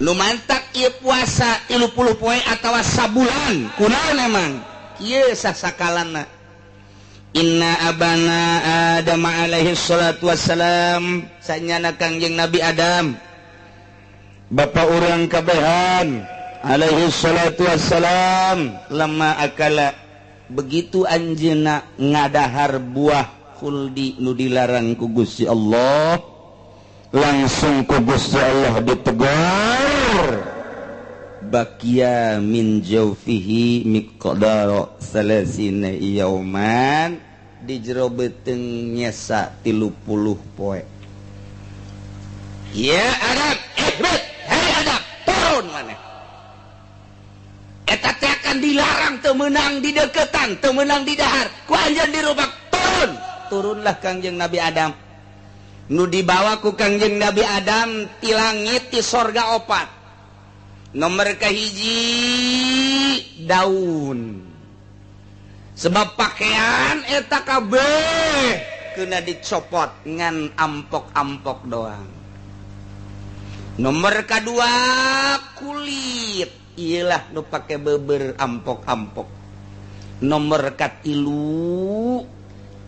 Nu mantak ieu puasa 30 poe atawa sabulan kunaon emang kieu sasakalana. Inna abana Adam alaihi salatu wassalam, sanyana Kangjeng Nabi Adam bapa urang kabehan alaihi salatu wassalam, lama akala begitu anjeunna ngadahar buah khuldi nu dilarang ku Gusti Allah, langsung ku Gusti Allah ditegur, bakia min jaufihi miqdara salasina yauman, di jero beuteung nyesa 30 poe. Ya Adam, ihbit, hei Adam, turun maneh. Eta teh akan dilarang teu meunang di deketan, teu meunang di dahar, ku anjeun dirubak turun. Turunlah Kangjeng Nabi Adam. Nu dibawa ku Kangjeng Nabi Adam ti langit ti sorga opat. Nomor kahiji daun. Sebab pakaian eta kabeh kena dicopot ngan ampok-ampok doang. Nomor kedua kulit, iyalah nu pake beber ampok-ampok. Nomor katilu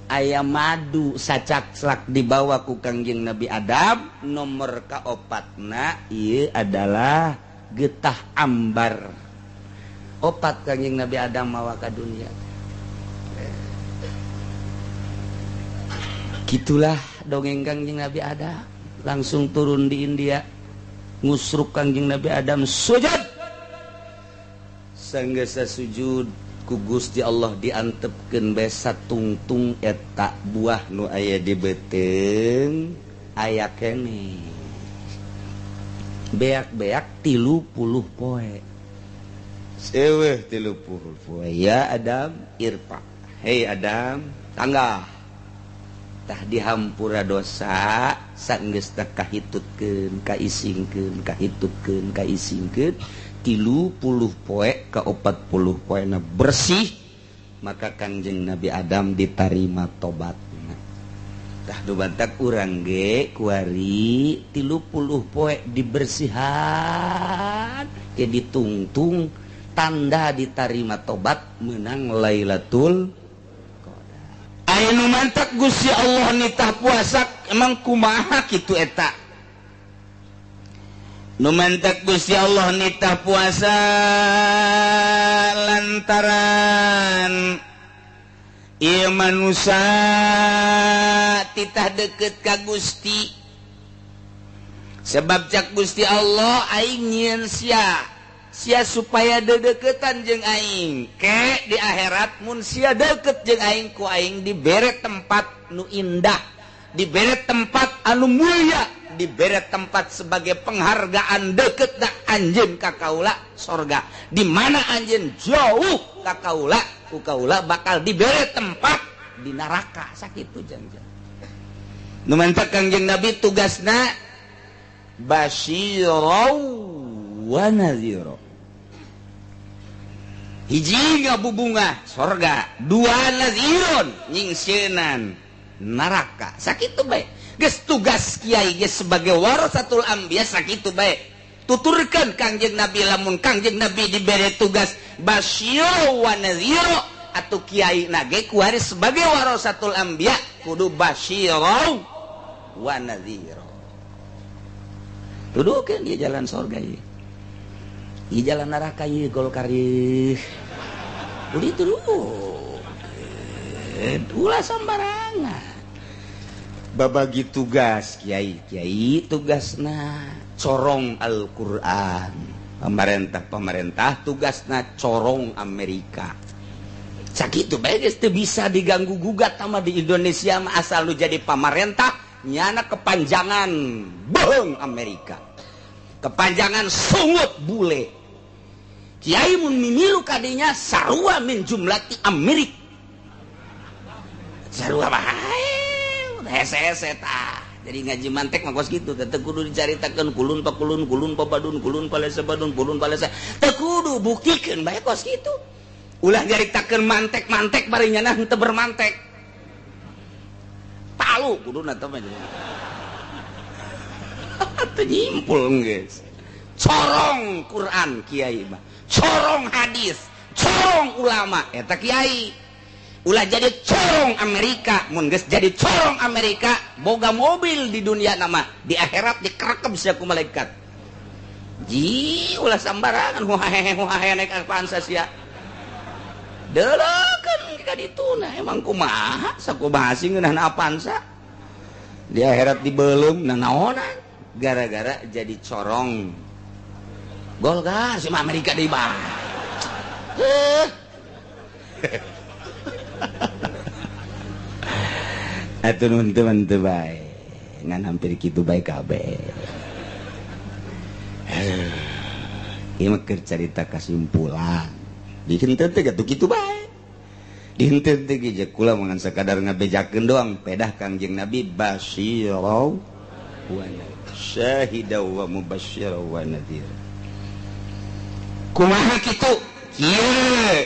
aya madu sacakslak dibawa ku Kangjeng Nabi Adam. Nomor kaopatna ieu adalah getah ambar. Opat Kangjeng Nabi Adam mawa ka dunia. Gitulah dongeng Kangjeng Nabi Adam. Langsung turun di India, ngusruk Kangjeng Nabi Adam sujud. Sanggeus sujud ku Gusti Allah diantepkeun bae satungtung eta buah nu aya di beuteung aya keneh. Beak-beak 30 poe. Seweh 30 poe. Ya Adam irfa. Hei Adam, tangga. Tah dihampura dosa sanggeus teh kahitutkeun, kaisingkeun, kahitutkeun, kaisingkeun 30 poe ka 40 poena bersih, maka Kangjeng Nabi Adam ditarima tobatna. Tah nu bantak urang ge kuari 30 poe dibersihan ke ditungtung tanda ditarima tobat menang Lailatul Qadar. Aya nu mantak Gusti Allah nitah puasa emang kumaha kitu eta? Nu mantak Gusti Allah nitah puasa lantaran ieu manusia titah deket ka Gusti. Sebab cak Gusti Allah aing nyieun sia, sia supaya dedeketan jeung aing. Ke di akhirat mun sia deket jeung aing ku aing dibere tempat nu indah, dibere tempat anu mulia, dibere tempat sebagai penghargaan deket da anjeun ka kaula sorga. Di mana anjeun jauh ka kaula, ku kaula bakal dibere tempat di neraka. Sakitu jangjang. Nu mantak Kangjeng Nabi tugasna basyirau wa nadhira. Hiji ngabubungah sorga, dua nadhirun nyingsieunan neraka. Sakitu bae. Geus tugas kiai geus sebagai warasatul anbiya sakitu bae. Tuturkeun Kangjeng Nabi lamun Kangjeng Nabi dibere tugas basyirau wa nadhira atuh kiai na ge kuari sebagai warasatul anbiya kudu basyirau wa nadhira. Tuduhkeun dia jalan sorga ieu. Ieu jalan neraka ieu Golkar ieu. Udah dituduhkeun. Ulah sembarangan. Babagi tugas kiai, kiai tugasna corong Al-Qur'an. Pemerintah-pemerintah tugasna corong Amerika. Sakitu bae geus teu bisa diganggu gugat sama di Indonesia mah asal lu jadi pamarentah nyana kepanjangan bohong Amerika. Kepanjangan sungut bule. Kiai mun mimilu kadinya sarua min jumlati Amerika. Sarua bae hese-hese tah. Jadi ngaji mantek mah kos kitu teh kudu dicaritakeun kulun pakulun kulun papadun kulun palesa badun kulun palesa. Teu kudu buktikeun bae kos kitu. Ulah nyaritakeun mantek-mantek bari nyana henteu bermantek. Palu kuduna teh mah. Teu nyimpul geus. Corong Quran kiai mah, corong hadis, corong ulama eta kiai. Ulah jadi corong Amerika, mun geus jadi corong Amerika boga mobil di dunia nama, di akhirat dikerekep sia ku malaikat. Ji ulah sambarangan huhahe huhahe naik Avanza sia. Deuleukeun ka dituna emang kumaha sakumaha sih ngeunah Avanza. Di akhirat dibeuleum nanaonan gara-gara jadi corong Golkar si Amerika deui bah. Heuh. Atuh nuhun teu teu bae. Ngan hampir kitu bae kabeh. Ieu mah keur carita kasimpulan. Dihenteu teh gatuh kitu bae. Dihenteu teh ge kula mah ngan sakadar ngabejakeun doang pedah Kangjeng Nabi basyirau wa syahida wa mubasyira wa nadhir. Kumaha kitu? Kieu.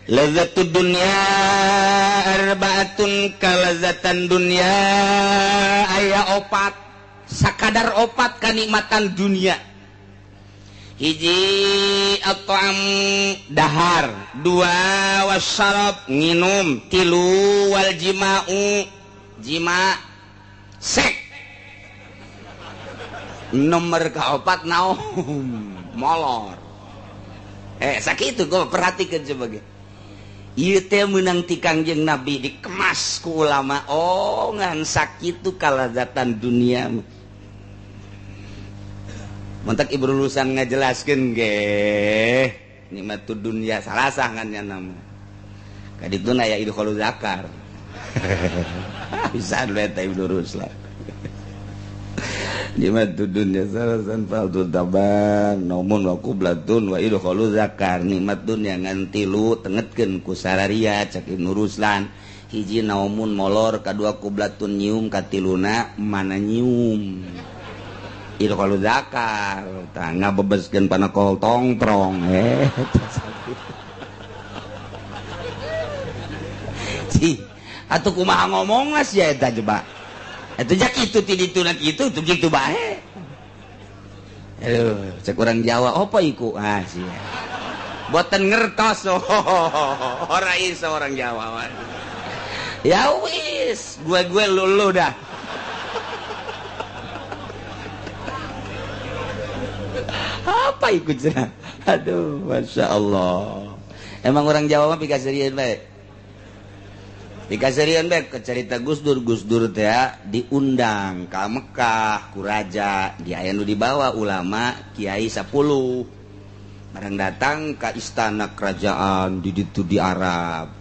Lazzatud dunya arbaatun kalazatan dunya aya opat sakadar opat kanikmatan dunia. Hiji at'am dahar, dua wasyarab nginum, tilu wal jima'u jima sek. Nomor kaopat naum molor. Sakitu gua perhatikan sebagai ieu teh meunang ti Kangjeng Nabi dikemas ku ulama. Oh ngan sakitu kalazatan dunia. Mantak ibu lulusan ngajelaskeun ge nikmatud dunya salasah ngan nya nama. Kadituna aya idkhulul zakar. Bisa lu eta Ibnu Ruslan. Nikmatud dunya salasan faldul taban naumun wa qublatun wa idkhulul zakar. Nikmat dunya ngan tilu tengetkeun ku sararia cak Ibnu Ruslan. Hiji naumun molor, kadua qublatun nyium, katiluna mana nyium. Idkhulul zakar tah ngabebeskeun panakol tongtrong. Cih atuh kumaha ngomongna sia eta coba. Atuh jak kitu ti dituna kitu tuh kitu bae. Aduh, cek urang Jawa apa iku? Ah sia. Boten ngertos. Ora iso orang Jawa. Ya wis, gue lulu dah. Apa ikut cenah? Aduh, Masya Allah. Emang orang Jawa mah pikaserian bae. Pikaserian bae ke cerita Gus Dur, Gus Dur teh diundang ka Mekah ku raja, di aya nu dibawa ulama kiai 10. Barang datang ka istana kerajaan di ditu di Arab.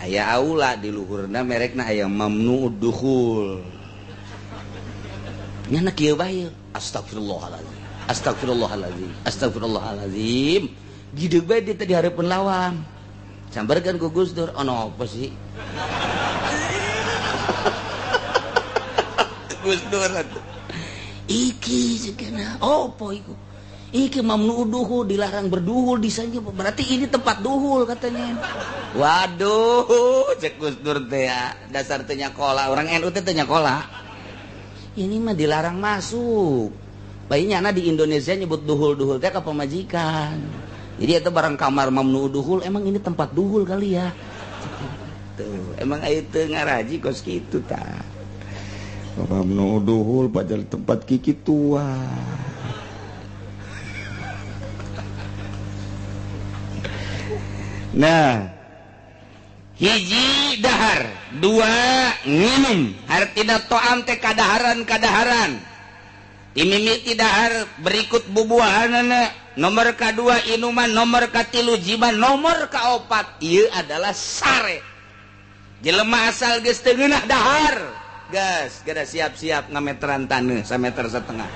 Aya aula di luhurna merekna aya mamnu'ud dukhul. Nyana kieu bae. Astagfirullahalazim. Astagfirullahalazim. Astagfirullahalazim. Gideg bae dia tadi hareupeun lawang. Sambarkeun ku Gus Dur, ono apa sih? Gus Dur atuh. Iki segana opo iku? Iki mamnu duhul, dilarang berduhul di sana. Berarti ini tempat duhul katanya. Waduh, cek Gus Dur teh ya, dasar teu nyakola, orang NU teh teu nyakola. Ini mah dilarang masuk. Bayinya na di Indonesia nyebut duhul-duhul teh ka pamajikan. Jadi itu barang kamar mamnu duhul, emang ini tempat duhul kali ya. Tuh, emang aya teu ngaraji kos kitu tah. Mamnu duhul padahal tempat kiki tua. Nah, hiji dahar, dua nginum, hartina to'am teh kadaharan-kadaharan. Dimimiti dahar berikut bubuahanana, nomor kedua inuman, nomor katilu jiman, nomor kaopat ieu adalah sare. Jelema asal geus teu ngeunah dahar, geus geus siap-siap ngameteran taneuh sameter setengah.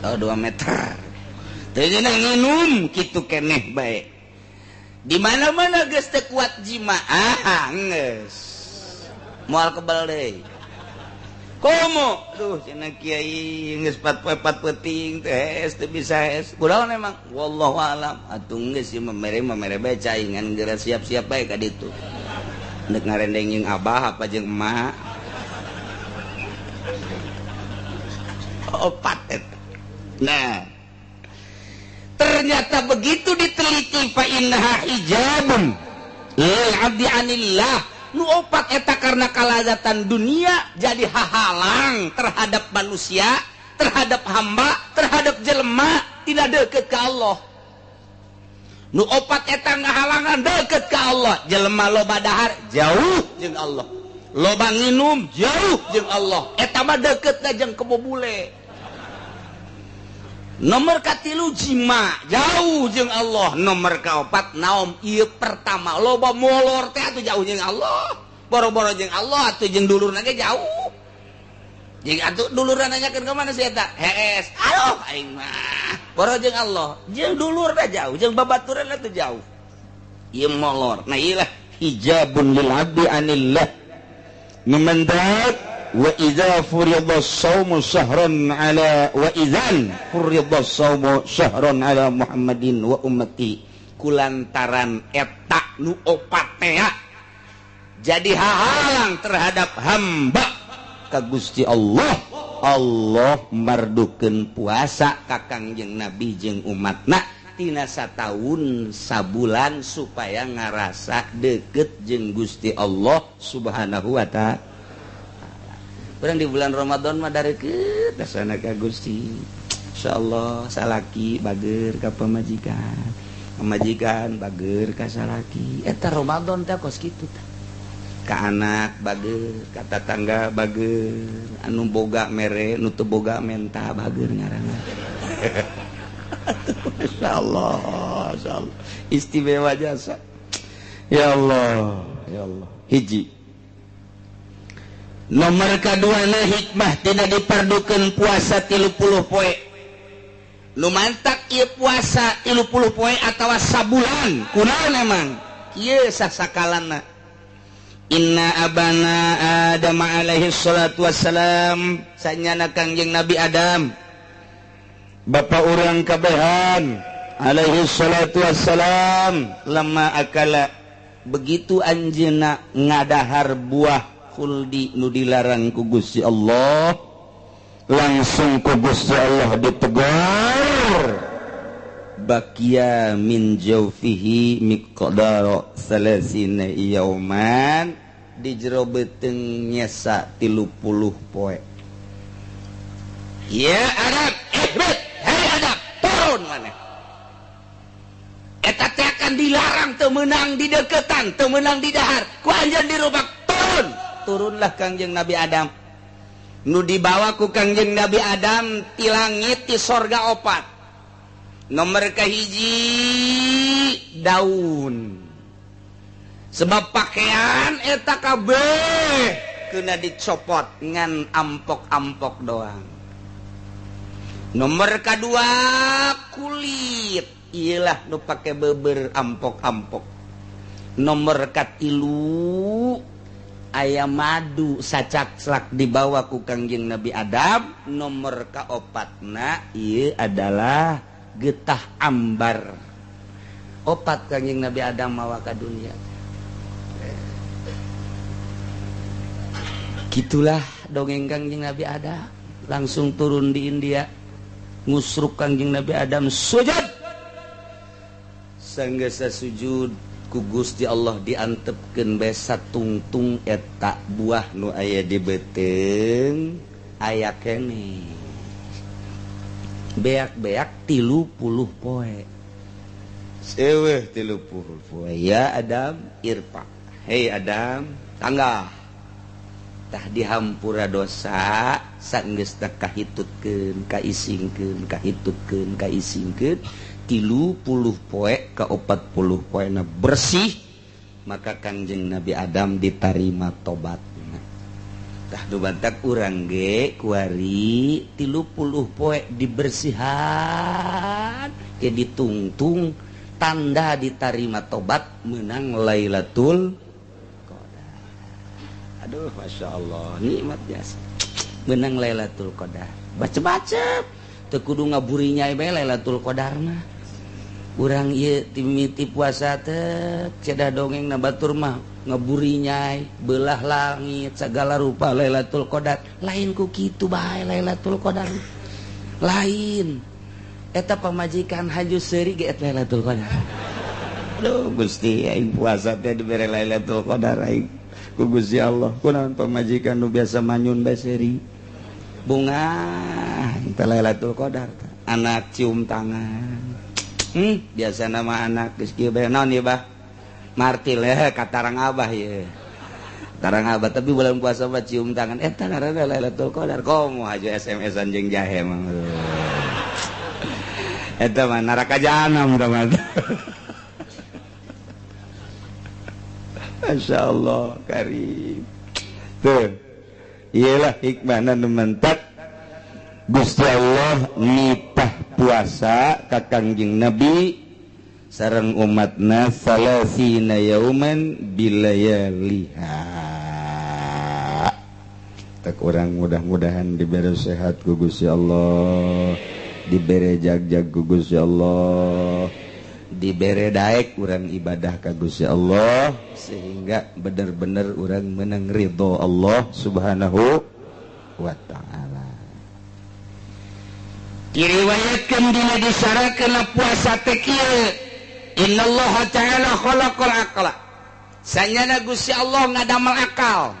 Oh 2 meter. Teu ngeunah nginum kitu keneh bae. Di mana-mana geus teu kuat jima, ah geus. Moal kebal deui. Komo, duh cenah kiai geus 4 peuting teh teu bisa es. Kunaon emang? Wallahu alam. Atuh geus ieu mere bae cai ngan geura siap-siap bae ka ditu. Nek ngarendeng jeung abah apa jeung emak. Opat eta. Nah, ternyata begitu diteliti fa innaha hijabun lil abdi anillah. Nu opat eta karena kalazatan dunia jadi hahalang terhadap manusia, terhadap hamba, terhadap jelema tidak deket ke Allah. Nu opat eta ngahalangan deket ke Allah. Jelema loba dahar jauh jeung Allah, loba nginum jauh jeung Allah. Eta mah deketna jeung kebo bule. Nomor katilu jima jauh jeung Allah. Nomor kaopat naom ieu pertama loba molor teh atuh jauh jeung Allah. Boro-boro jeung Allah atuh jeung dulurna ge jauh. Jeung atuh dulurna nanyakeun ka mana si eta? Hees. Aduh aing mah. Boro jeung Allah, jeung dulurna jauh, jeung babaturanna teh jauh. Ieu molor. Nah ieu lah hijabun lil abdi anillah. Numandat wa idza furida as-shaumu shahran ala wa idzan furida as-shaumu shahran ala Muhammadin wa ummati. Kulantaran eta nu opat teh jadi hahalang terhadap hamba ka Gusti Allah. Allah mardukeun puasa ka Kangjeng Nabi jeung umatna tina sataun sabulan supaya ngarasa deket jeung Gusti Allah Subhanahu wa ta'ala. Urang di bulan Ramadan mah dareukeut dasana ka Gusti. Insyaallah salaki bager ka pamajikan, pamajikan bager ka salaki. Eta Ramadan teh kos kitu tah. Ka anak bager, ka tatangga bager, anu boga mere, nu teu boga menta bager ngaranna. Insyaallah, insyaallah. Istimewa jasa. Ya Allah, ya Allah. Hiji. Nomor kaduana hikmah tidak diperdukeun puasa 30 poe. Nu mantak ieu puasa 30 poe atawa sabulan. Kunaon emang? Kieu sasakalana. Inna abana Adam alaihi salatu wassalam, sanyana Kangjeng Nabi Adam. Bapa urang kabehan alaihi salatu wassalam lama akala begitu anjeunna ngadahar buah khuldi nu dilarang ku Gusti Allah, langsung ku Gusti Allah ditegur. Bakia min jaufihi miqdara salasina yauman, di jero beuteung nyesa 30 poe. Ya Adam, ihbit, hei Adam, turun maneh. Eta teh akan dilarang teu meunang di deketan, teu meunang di dahar, ku anjeun dirubak turun. Turunlah Kangjeng Nabi Adam. Nu dibawa ku Kangjeng Nabi Adam ti langit ti sorga opat. Nomor kahiji daun. Sebab pakaian eta kabeh kena dicopot ngan ampok-ampok doang. Nomor kadua kulit, iyalah nu pake beber ampok-ampok. Nomor katilu ayam madu sacak-slak dibawa ku Kangjeng Nabi Adam. Nomor kaopatna ieu adalah getah ambar. Opat Kangjeng Nabi Adam mawa ka dunia. Gitulah dongeng Kangjeng Nabi Adam. Langsung turun di India, ngusruk Kangjeng Nabi Adam sujud. Sanggesa sujud ku Gusti Allah diantepkeun bae satungtung eta buah nu aya di beuteung aya keneh. Beak-beak 30 poe. Seweh 30 poe. Ya Adam irfa. Hei Adam, tangga. Tah dihampura dosa sanggeus teh kahitutkeun, kaisingkeun, kahitutkeun, kaisingkeun 30 poe ka 40 poena bersih, maka Kangjeng Nabi Adam ditarima tobatna. Tah nu bantak urang ge kuari 30 poe dibersihan ke ditungtung tanda ditarima tobat menang Lailatul Qadar. Aduh, Masya Allah, nikmat jasa menang Lailatul Qadar. Baca-baca teu kudu ngaburinya bae Lailatul Qadar mah. Urang ieu timiti puasa teh cedah dongeng na batur mah ngeburinyai belah langit segala rupa Lailatul Qadar. Lain ku kitu bae Lailatul Qadar. Lain eta pamajikan haju seuri ge eta Lailatul Qadar. Aduh Gusti aing puasa teh dibere Lailatul Qadar aing ku Gusti Allah. Kunaon pamajikan nu biasa manyun bae seuri. Bunga eta Lailatul Qadar. Anak cium tangan. Biasa nama anak geus kieu bae naon ieu bah? Martil katarang abah ye. Tarang abah tapi bulan puasa mah cium tangan eta ngaranna Lailatul Qadar. Komo haju SMS-an jeung jahe mah. Eta mah neraka jahanam tah mah. Masyaallah karim. Tuh. Iyalah hikmahna nu mentak Gusti Allah nitah puasa ka Kangjeng Nabi sareng umatna salasina yauman bilayaliha. Tak orang mudah-mudahan diberi sehat ku Gusti Allah, diberi jag-jag ku Gusti Allah, diberi daek urang ibadah ka Gusti Allah sehingga bener-bener urang menang ridho Allah Subhanahu wa ta'ala. Diriwayatkeun dina disarakeun puasa teh kieu, innallaha ta'ala khalaqal aqla. Sanyana Gusti Allah ngadamel akal.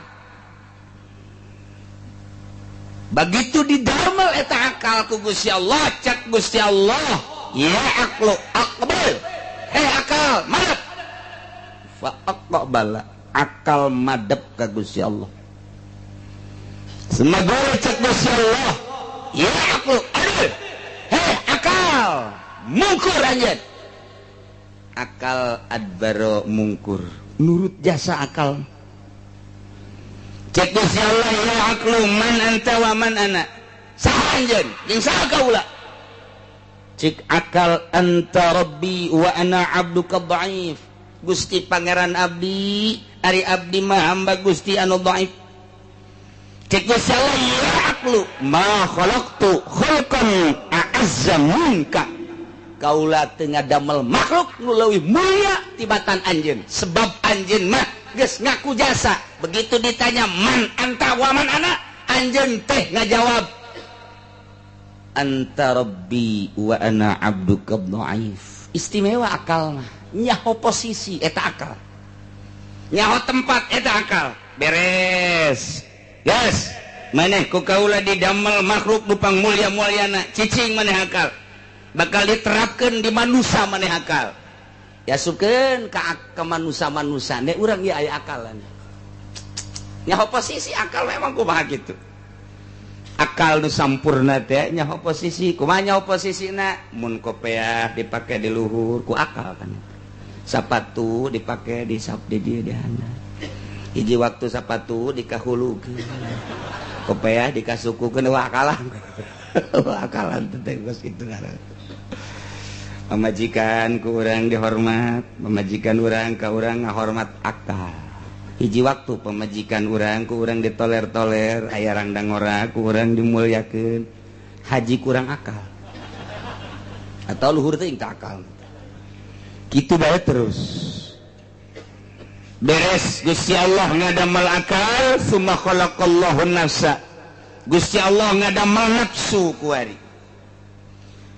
Begitu didamel eta akal ku Gusti Allah, cak Gusti Allah, ya aqlu aqbal. Hei akal, madep. Fa aqbala, akal madep ka Gusti Allah. Semoga cak Gusti Allah, ya aqlu adil. Hei akal, mungkur anjeun. Akal adbaro mungkur, nurut jasa akal. Cek Gusti Allah, ya aqlu man anta wa man ana. Saha anjeun jeung saha kaula? Cek akal anta rabbi wa ana abduka dhaif. Gusti pangeran abdi, ari abdi mah hamba Gusti anu dhaif. Cek Gusti Allah, ya aqlu ma khalaqtu khalqan a'azza minka. Kaula teu ngadamel makhluk nu leuwih mulia tibatan anjeun, sebab anjeun mah geus ngaku jasa. Begitu ditanya man anta wa man ana, anjeun teh ngajawab anta rabbi wa ana abduka dhaif. Istimewa akal mah, nyaho posisi eta akal, nyaho tempat eta akal. Beres. Yes, maneh ku kaula didamel makhluk nu pangmulia-muliana, cicing maneh akal. Bakal diterapkan di manusia maneh akal. Yasupkeun ka manusia-manusia ne urang ieu aya akalan. Nyaho posisi akal memang kumaha kitu. Akal nu sampurna teh nyaho posisi, kumaha nyaho posisina? Mun kopeah dipake di luhur ku akal kan. Sapatu dipake di sap di dieu di handap. Hiji waktu sapatu dikahulukeun. Kopeah dikasukukeun wah akalan. Wah akalan teh geus kitu ngaran. Pamajikan ku urang dihormat, pamajikan urang ka urang ngahormat akal. Hiji waktu pamajikan urang ku urang ditoler-toler, aya rangdang ora ku urang dimuliakeun. Haji kurang akal. Atau luhur teh teu akal. Kitu bae terus. Beres Gusti Allah ngadamel akal, summa khalaqallahu nafsa. Gusti Allah ngadamel nafsu kuari.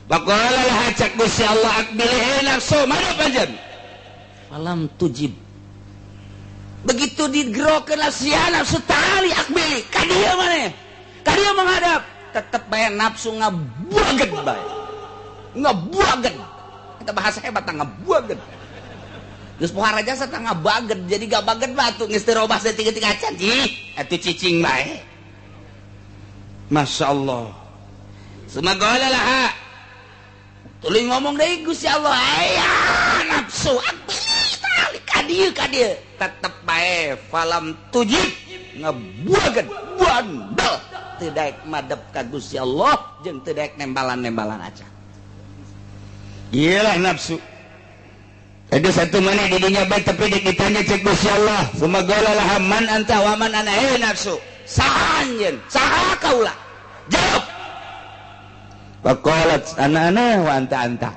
Waqala laha cak Gusti Allah aqbilhi nafsu madep anjeun. Falam tujib. Begitu digerokeun nafsu ya nafsu ta'ali aqbili ka dieu maneh. Ka dieu menghadap, tetep bae nafsu ngabuageun bae. Ngabuageun. Eta bahasa hebat ngabuageun. Geus pohara jasa tah ngabageun, jadi gabageun batu geus teu robah saeutik-eutik acan cih, atuh cicing bae. Masya Allah. Sumagala laha. Tuluy ngomong deui Gusti Allah, aya nafsu aqbili ka dieu ka dieu. Tetep bae falam tujib ngebuageun bandel teu daek madep ka Gusti Allah jeung teu daek nembalan-nembalan acan. Iyalah nafsu. Ada satu mana di dunia baik tapi ditanya cek Gusti Allah. Sumagala laha man anta wa man ana, eh nafsu. Saha anjeun? Saha kaula? Jawab. Faqalat ana ana wa anta anta.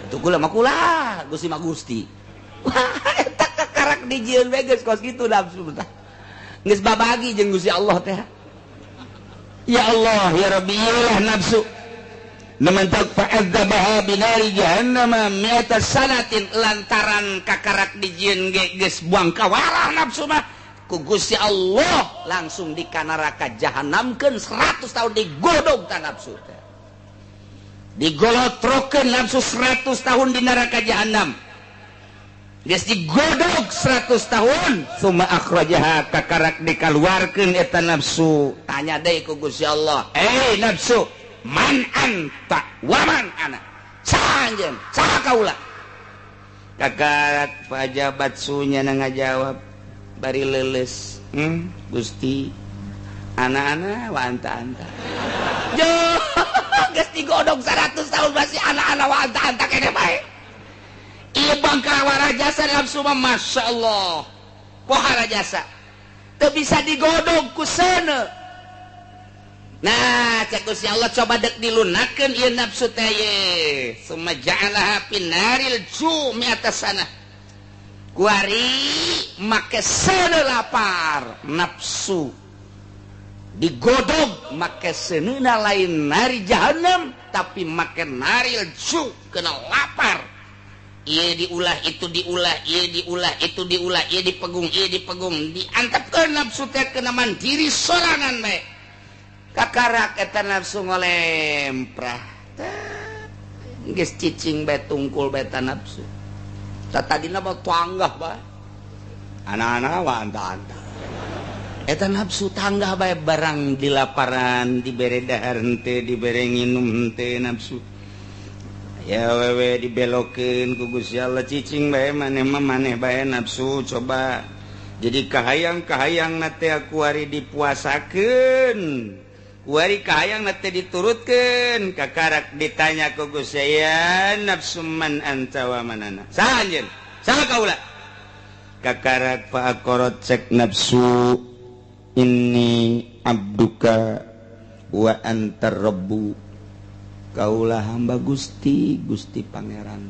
Itu kula mah kula, Gusti mah Gusti. Wah, eta kakarak dijieun we geus kos kitu nafsu tah. Geus babagi jeung Gusti Allah teh. Ya Allah ya Rabbi iyalah nafsu. Nementak fa'adzabaha binari jahannama mi'ata sanatin lantaran kakarak dijieun ge geus buang kawarah nafsu mah ku Gusti Allah langsung di kanaraka jahanamkeun 100 tahun digodog ta nafsu teh. Digolotrokeun nafsu 100 tahun di neraka jahanam. Geus digodog 100 tahun summa akhrajaha kakarak dikaluarkeun eta nafsu. Tanya deui ku Gusti Allah, "Eh nafsu, man anta wa man ana?" Saha anjeun? Saha kaula? Kakarak pajabat sunya na ngajawab bari leuleus, Gusti, ana-ana wa anta-anta." Jo, geus digodog 100 tahun masih ana-ana wa anta-anta kene bae. Ieu bangkawara jasa nafsu mah Masya Allah. Pohara jasa. Teu bisa digodog ku seuneu. Nah, cek Gusti Allah coba dek dilunakeun ieu nafsu teh ye. Summa ja'alaha finaril jumi atas sana. Kuari make seuneu lapar nafsu. Digodog make seuneuna lain nari jahanam tapi make naril ju kena lapar. Ieu diulah itu diulah, ieu diulah itu diulah, ieu dipegung, ieu dipegung, diantepkeun nafsu teh kena mandiri sorangan bae. Kakarak eta nafsu ngolemprah. Geus cicing bae tungkul bae ta nafsu. Ta tadina mah tanggah bae. Anak-anak wa anta-anta. Eta nafsu tanggah bae barang dilaparan, dibere dahar henteu, dibere nginum henteu nafsu. Ya wewe dibelokeun ku Gusti Allah cicing bae maneh mah maneh bae nafsu coba. Jadi kahayang-kahayang na teh kuari dipuasakeun. Kuari kahayang na teh diturutkeun. Kakarak ditanya ku Gusti ya nafsu man anta wa man ana. Saha anjeun? Saha kaula? Kakarak fa'aqarat cek nafsu inni abduka wa anta rabbu. Kaulah hamba Gusti, Gusti Pangeran.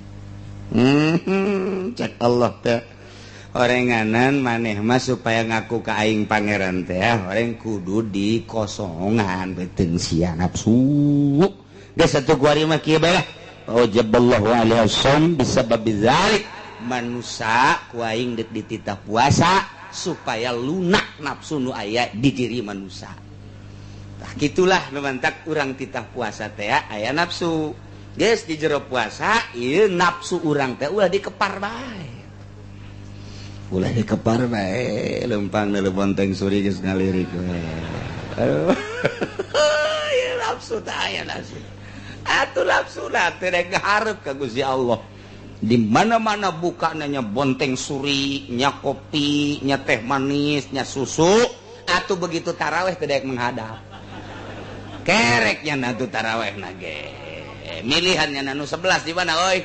Cek Allah teh orenganan maneh mah supaya ngaku ka aing pangeran teh oreng kudu dikosongan beuteung sia nafsu. Geus satu kuari mah kieu bae lah. Wajaballahu alaihi wasallam bisababi dzalik. Manusa ku aing deuk dititah puasa supaya lunak nafsu nu aya di diri manusa. Tah gitulah nu mantak urang titah puasa teh aya nafsu. Geus di jero puasa ieu nafsu urang teh ulah dikepar bae. Ulah dikepar bae lempang deuleu bonteng suri geus ngalirik we. Aduh. Ieu nafsu teh aya nafsu. Atuh nafsu lah teh rek hareup ka Gusti Allah. Di mana-mana bukana nya bonteng suri, nya kopi, nya teh manis, nya susu, atuh begitu taraweh teh daek menghadap. Kereknya natu taraweh nage. Milihannya nanu 11 di mana oi?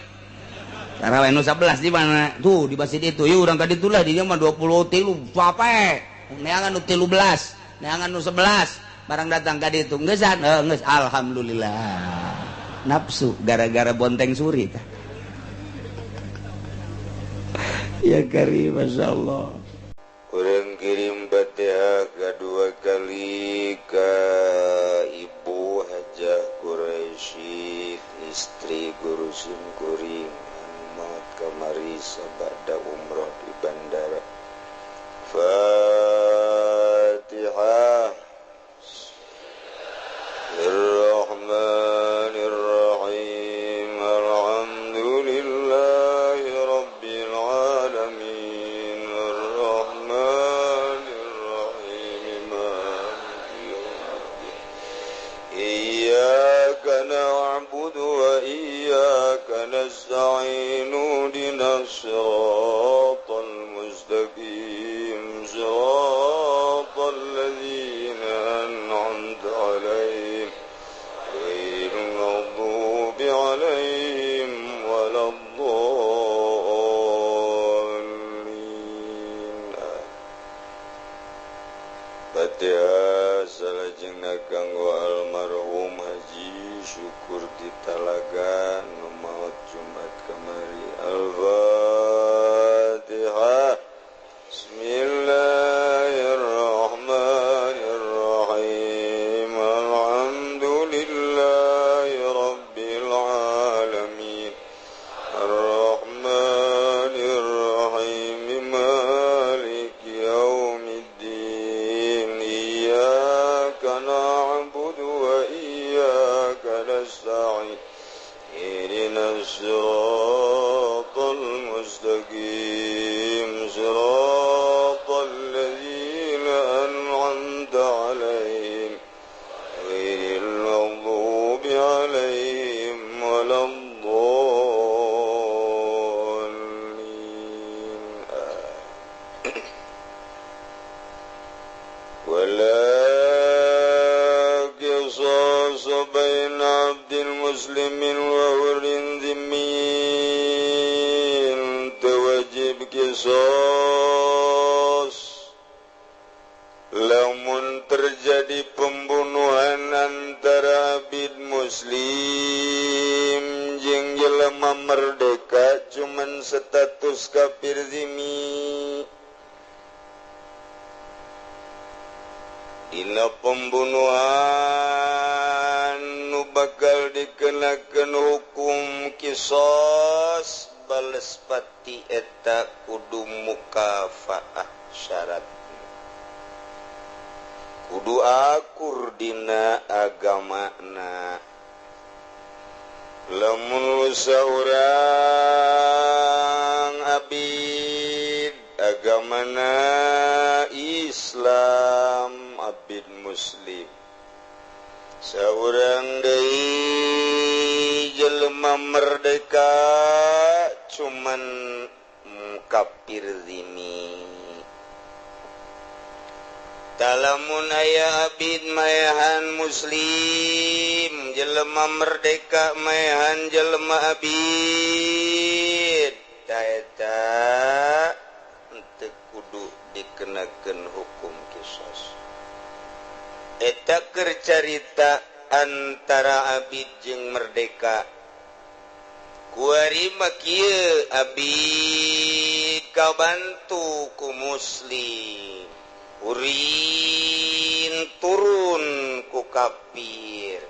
Taraweh nu 11 di mana? Tuh di masjid itu. Yuk urang ka ditu lah di dieu mah 23 pape. Neangan nu 13, neangan nu 11. Barang datang ka ditu geusan, geus alhamdulillah. Nafsu gara-gara bonteng suri tah. Ya karim masyaallah. Urang kirim Fatihah kedua kali ke Ibu Hajah Quraisy, istri guru simkuring maut kamari sabada umroh di bandara. Fatihah. Bismillahirrahmanirrahim. Alhamdulillahi rabbil alamin. Arrahmanirrahim. Maliki yaumiddin. Iyyaka na'budu wa iyyaka nasta'in. Ihdinas siratal mustaqim. Siratal ladzina an'amta 'alaihim ghairil maghdubi 'alaihim waladdallin. Fatihah salajengna kanggo almarhum Haji Syukur di Talaga nu maot Jumat kamari. Al-Fatihah. qisasa baina abdil muslimin wa hurin dhimmin tewajib kisos lamun terjadi pembunuhan antara abid muslim jeung jelema merdeka cuman status kafir zimmi. Dina pembunuhan nu bakal dikenakeun hukum kisos bales pati eta kudu mukafaah syarat kudu akur dina agamana. Lamun saurang abid agamana Islam abid muslim, saurang deui jelema merdeka cuman kafir zimmi. Talamun aya abid maehan muslim, jelema merdeka maehan jelema abid, ta eta henteu kudu dikenakeun hukum kisos. Eta keur carita antara abid jeung merdeka. Kuari mah kieu abid kabantu ku muslim, urin turun ku kafir.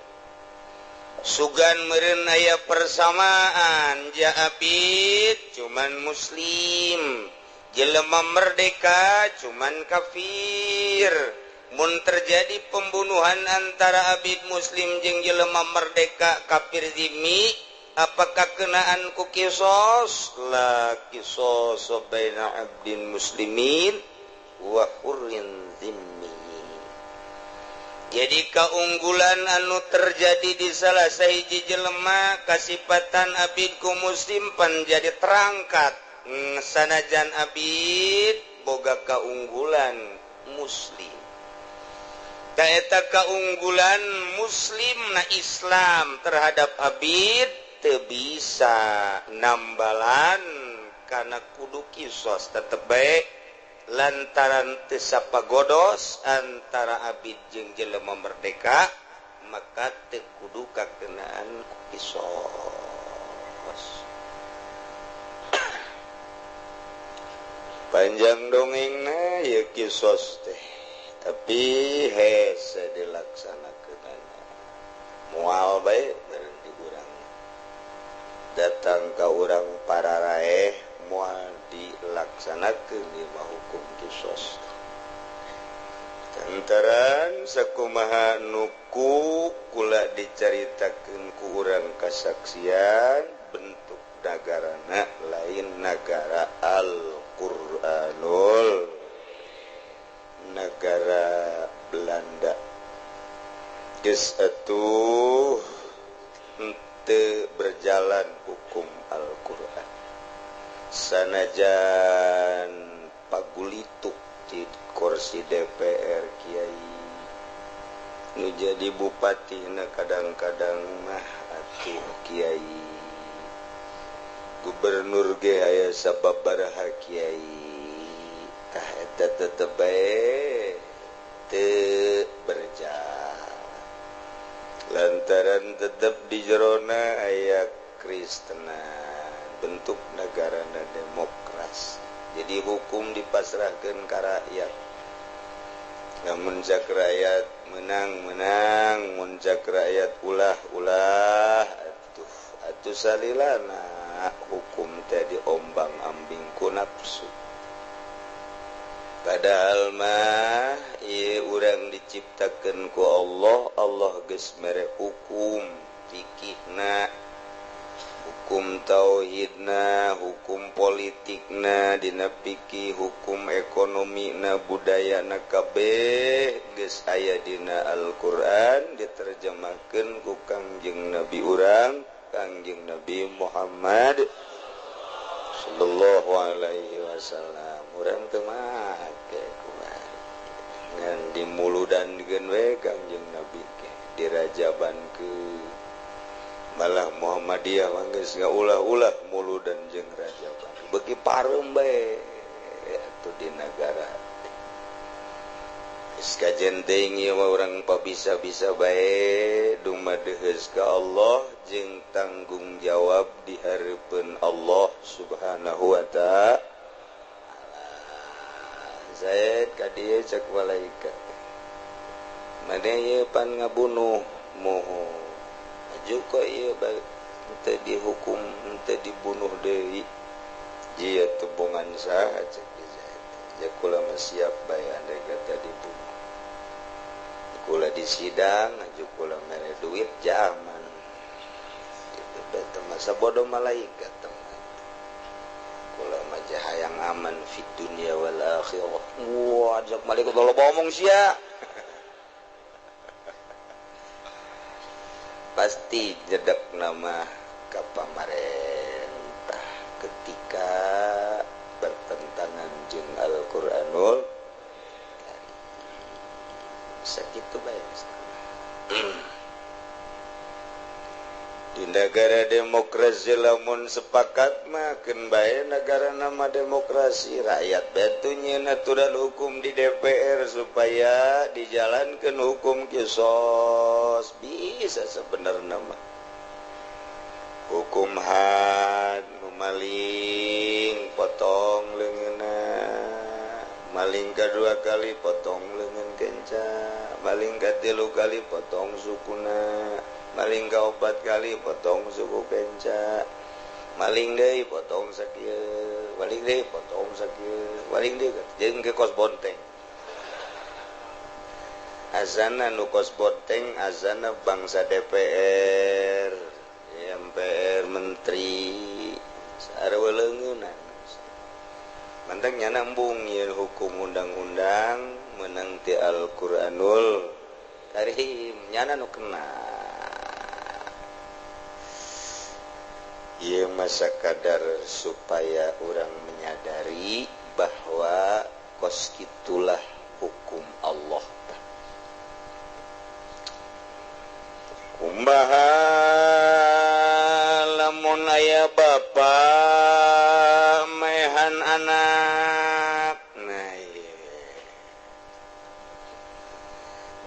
Sugan meureun aya persamaan ja abid cuman muslim, jelema merdeka cuman kafir. Mun terjadi pembunuhan antara abid muslim jeung jelema merdeka kafir zimmi, apakah kenaan ku kisos? La kisos baina abdin muslimin wa hurrin zimmi. Jadi keunggulan anu terjadi di salah sahiji jelema kasipatan abid ku muslim pan jadi terangkat. Sanajan abid boga keunggulan muslim. Eta keunggulan muslim na Islam terhadap abid teu bisa nambalan karena kudu kisos tetep bae lantaran teu sapagodos antara abid jeung jelema merdeka maka teu kudu kakenaan kisos. Panjang dongengna ieu kisos teh, tapi hese dilaksanakeunana moal bae beureun di urang datang ka urang pararaeh moal dilaksanakeun ieu mah hukum kisos. Lantaran sakumaha nuku kula dicaritakeun ku urang kasaksian bentuk nagarana lain nagara Al-Qur'anul, negara Belanda. Geus atuh henteu berjalan hukum Al-Qur'an. Sanajan pagulituk di kursi DPR kiai nu jadi bupati na kadang-kadang mah atuh kiai, gubernur ge aya sababaraha kiai. Tah eta tetep bae teu berjalan lantaran tetep di jerona aya Kristenan, bentuk negarana demokrasi. Jadi hukum dipasrahkeun ka rakyat. Lamun cak rakyat menang-menang, mun cak rakyat ulah-ulah atuh atuh salilana hukum teh diombang-ambing ku nafsu. Padahal mah ieu urang diciptakeun ku Allah, Allah geus mere hukum fikihna, hukum tauhidna, hukum politikna, dina fikih, hukum ekonomina, budayana kabeh geus aya dina Al-Qur'an diterjemahkeun ku Kangjeng Nabi urang, Kangjeng Nabi Muhammad sallallahu alaihi wasallam. Urang teu make kumaha ngan dimuludan geun we Kangjeng Nabi ge, dirajabankeun. Malah Muhammadiyah mah geus ngaulah-ulah muludan jeung rajaban. Beuki pareum bae atuh di nagara. Geus kajen teuing ieu mah urang pabisa-bisa bae dumadeheus ka Allah jeung tanggung jawab di hareupeun Allah Subhanahu wa ta'ala. Zaid ka dieu cek malaikat. Maneh ieu pan ngabunuh moho. Aju kok ieu teu dihukum teu dibunuh deui. Jia tebongan saha cek Zaid. Ya kula mah siap bae andai kata dibunuh. Kula di sidang aju kula mere duit jaman. Itu masa bodoh malaikat teman. Kula mah hayang aman fid dunya wal akhirah. Wah, jak malaikat loba omong sia. Pasti jedek nama ka pamarentah ketika bertentangan jeung Al-Qur'anul Karim. Sakitu bae Di negara demokrasi lamun sepakat mah keun bae negara nama demokrasi rakyat batu nyieun aturan hukum di DPR supaya dijalankan hukum kisos bisa sebenarnya mah hukum had maling potong leungeunna maling kedua kali potong leungeun kenca maling katilu kali potong sukuna maling ka opat kali potong suku kenca maling deui potong sakieu maling deui potong sakieu maling deui jeung ke kos bonteng azana nu kos bonteng azana bangsa DPR MPR menteri sarua leungeunan manteng nya nambung ieu hukum undang-undang meunang ti Al-Qur'anul Karim nyana nu kena. Ieu masa kadar supaya orang menyadari bahwa kos kitulah hukum Allah. Kumaha lamun aya bapa mehan anak. Nah, ieu.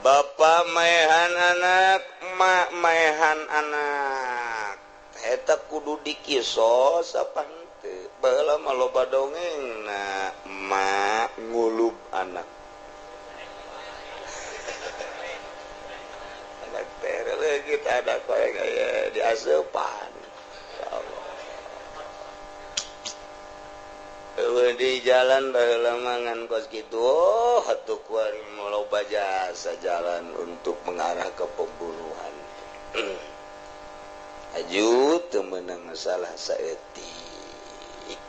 Bapa mehan anak, mak mehan anak. Eta kudu dikisos apa henteu baheula mah loba dongengna emak ngulub anak anak teh leungit anak koe aya diaseupan ya Allah eueuh di jalan baheula mah ngan kos kitu oh atuh kuari loba jasa jalan untuk mengarah ke pembunuhan. Aju teu meunang masalah saeutik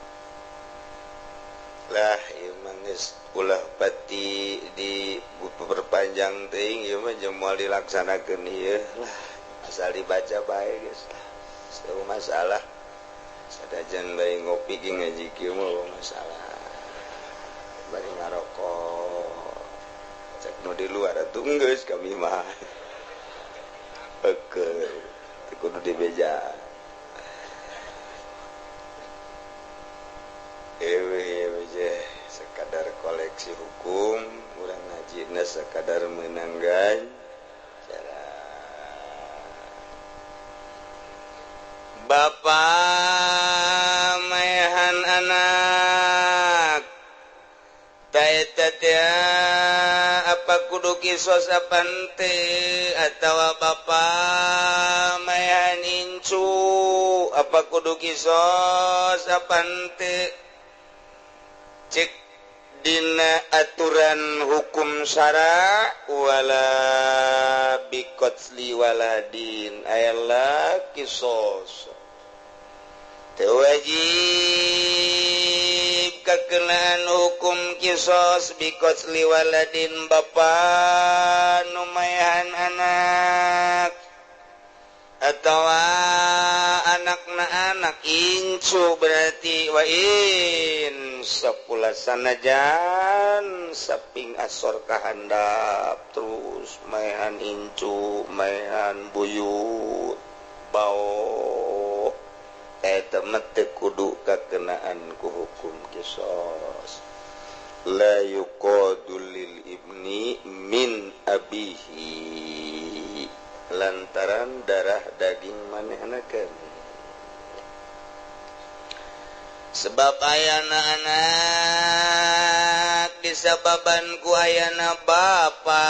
lah ieu mah geus ulah pati diperpanjang teuing ieu mah jeung moal dilaksanakeun ieu lah asal dibaca bae geus lah teu masalah sadajan bari ngopi ge ngaji kieu mah masalah bari ngarokok cek nu di luar atuh geus kami mah oke kudu dibeja ewe sekadar koleksi hukum urang ngajina sekadar menanggan cara bapa mehan anak taeta teh apa kudu kisos apa henteu atawa bapa mayan incu apa kudu kisos apa henteu cek dina aturan hukum syara wala biqatli waladin ayala kisos teu wajib kakenaan hukum kisos biqatli waladin bapa nu mayahan anak atawa anakna anak incu berarti wa in sapula sanajan saping asor kahandap terus maehan incu maehan buyut bao eta mah teu kudu kakenaan ku hukum kisos. La yuqadu lil ibni min abihi lantaran darah daging manehna keneh. Sebab ayana anak disababan ku ayana bapa.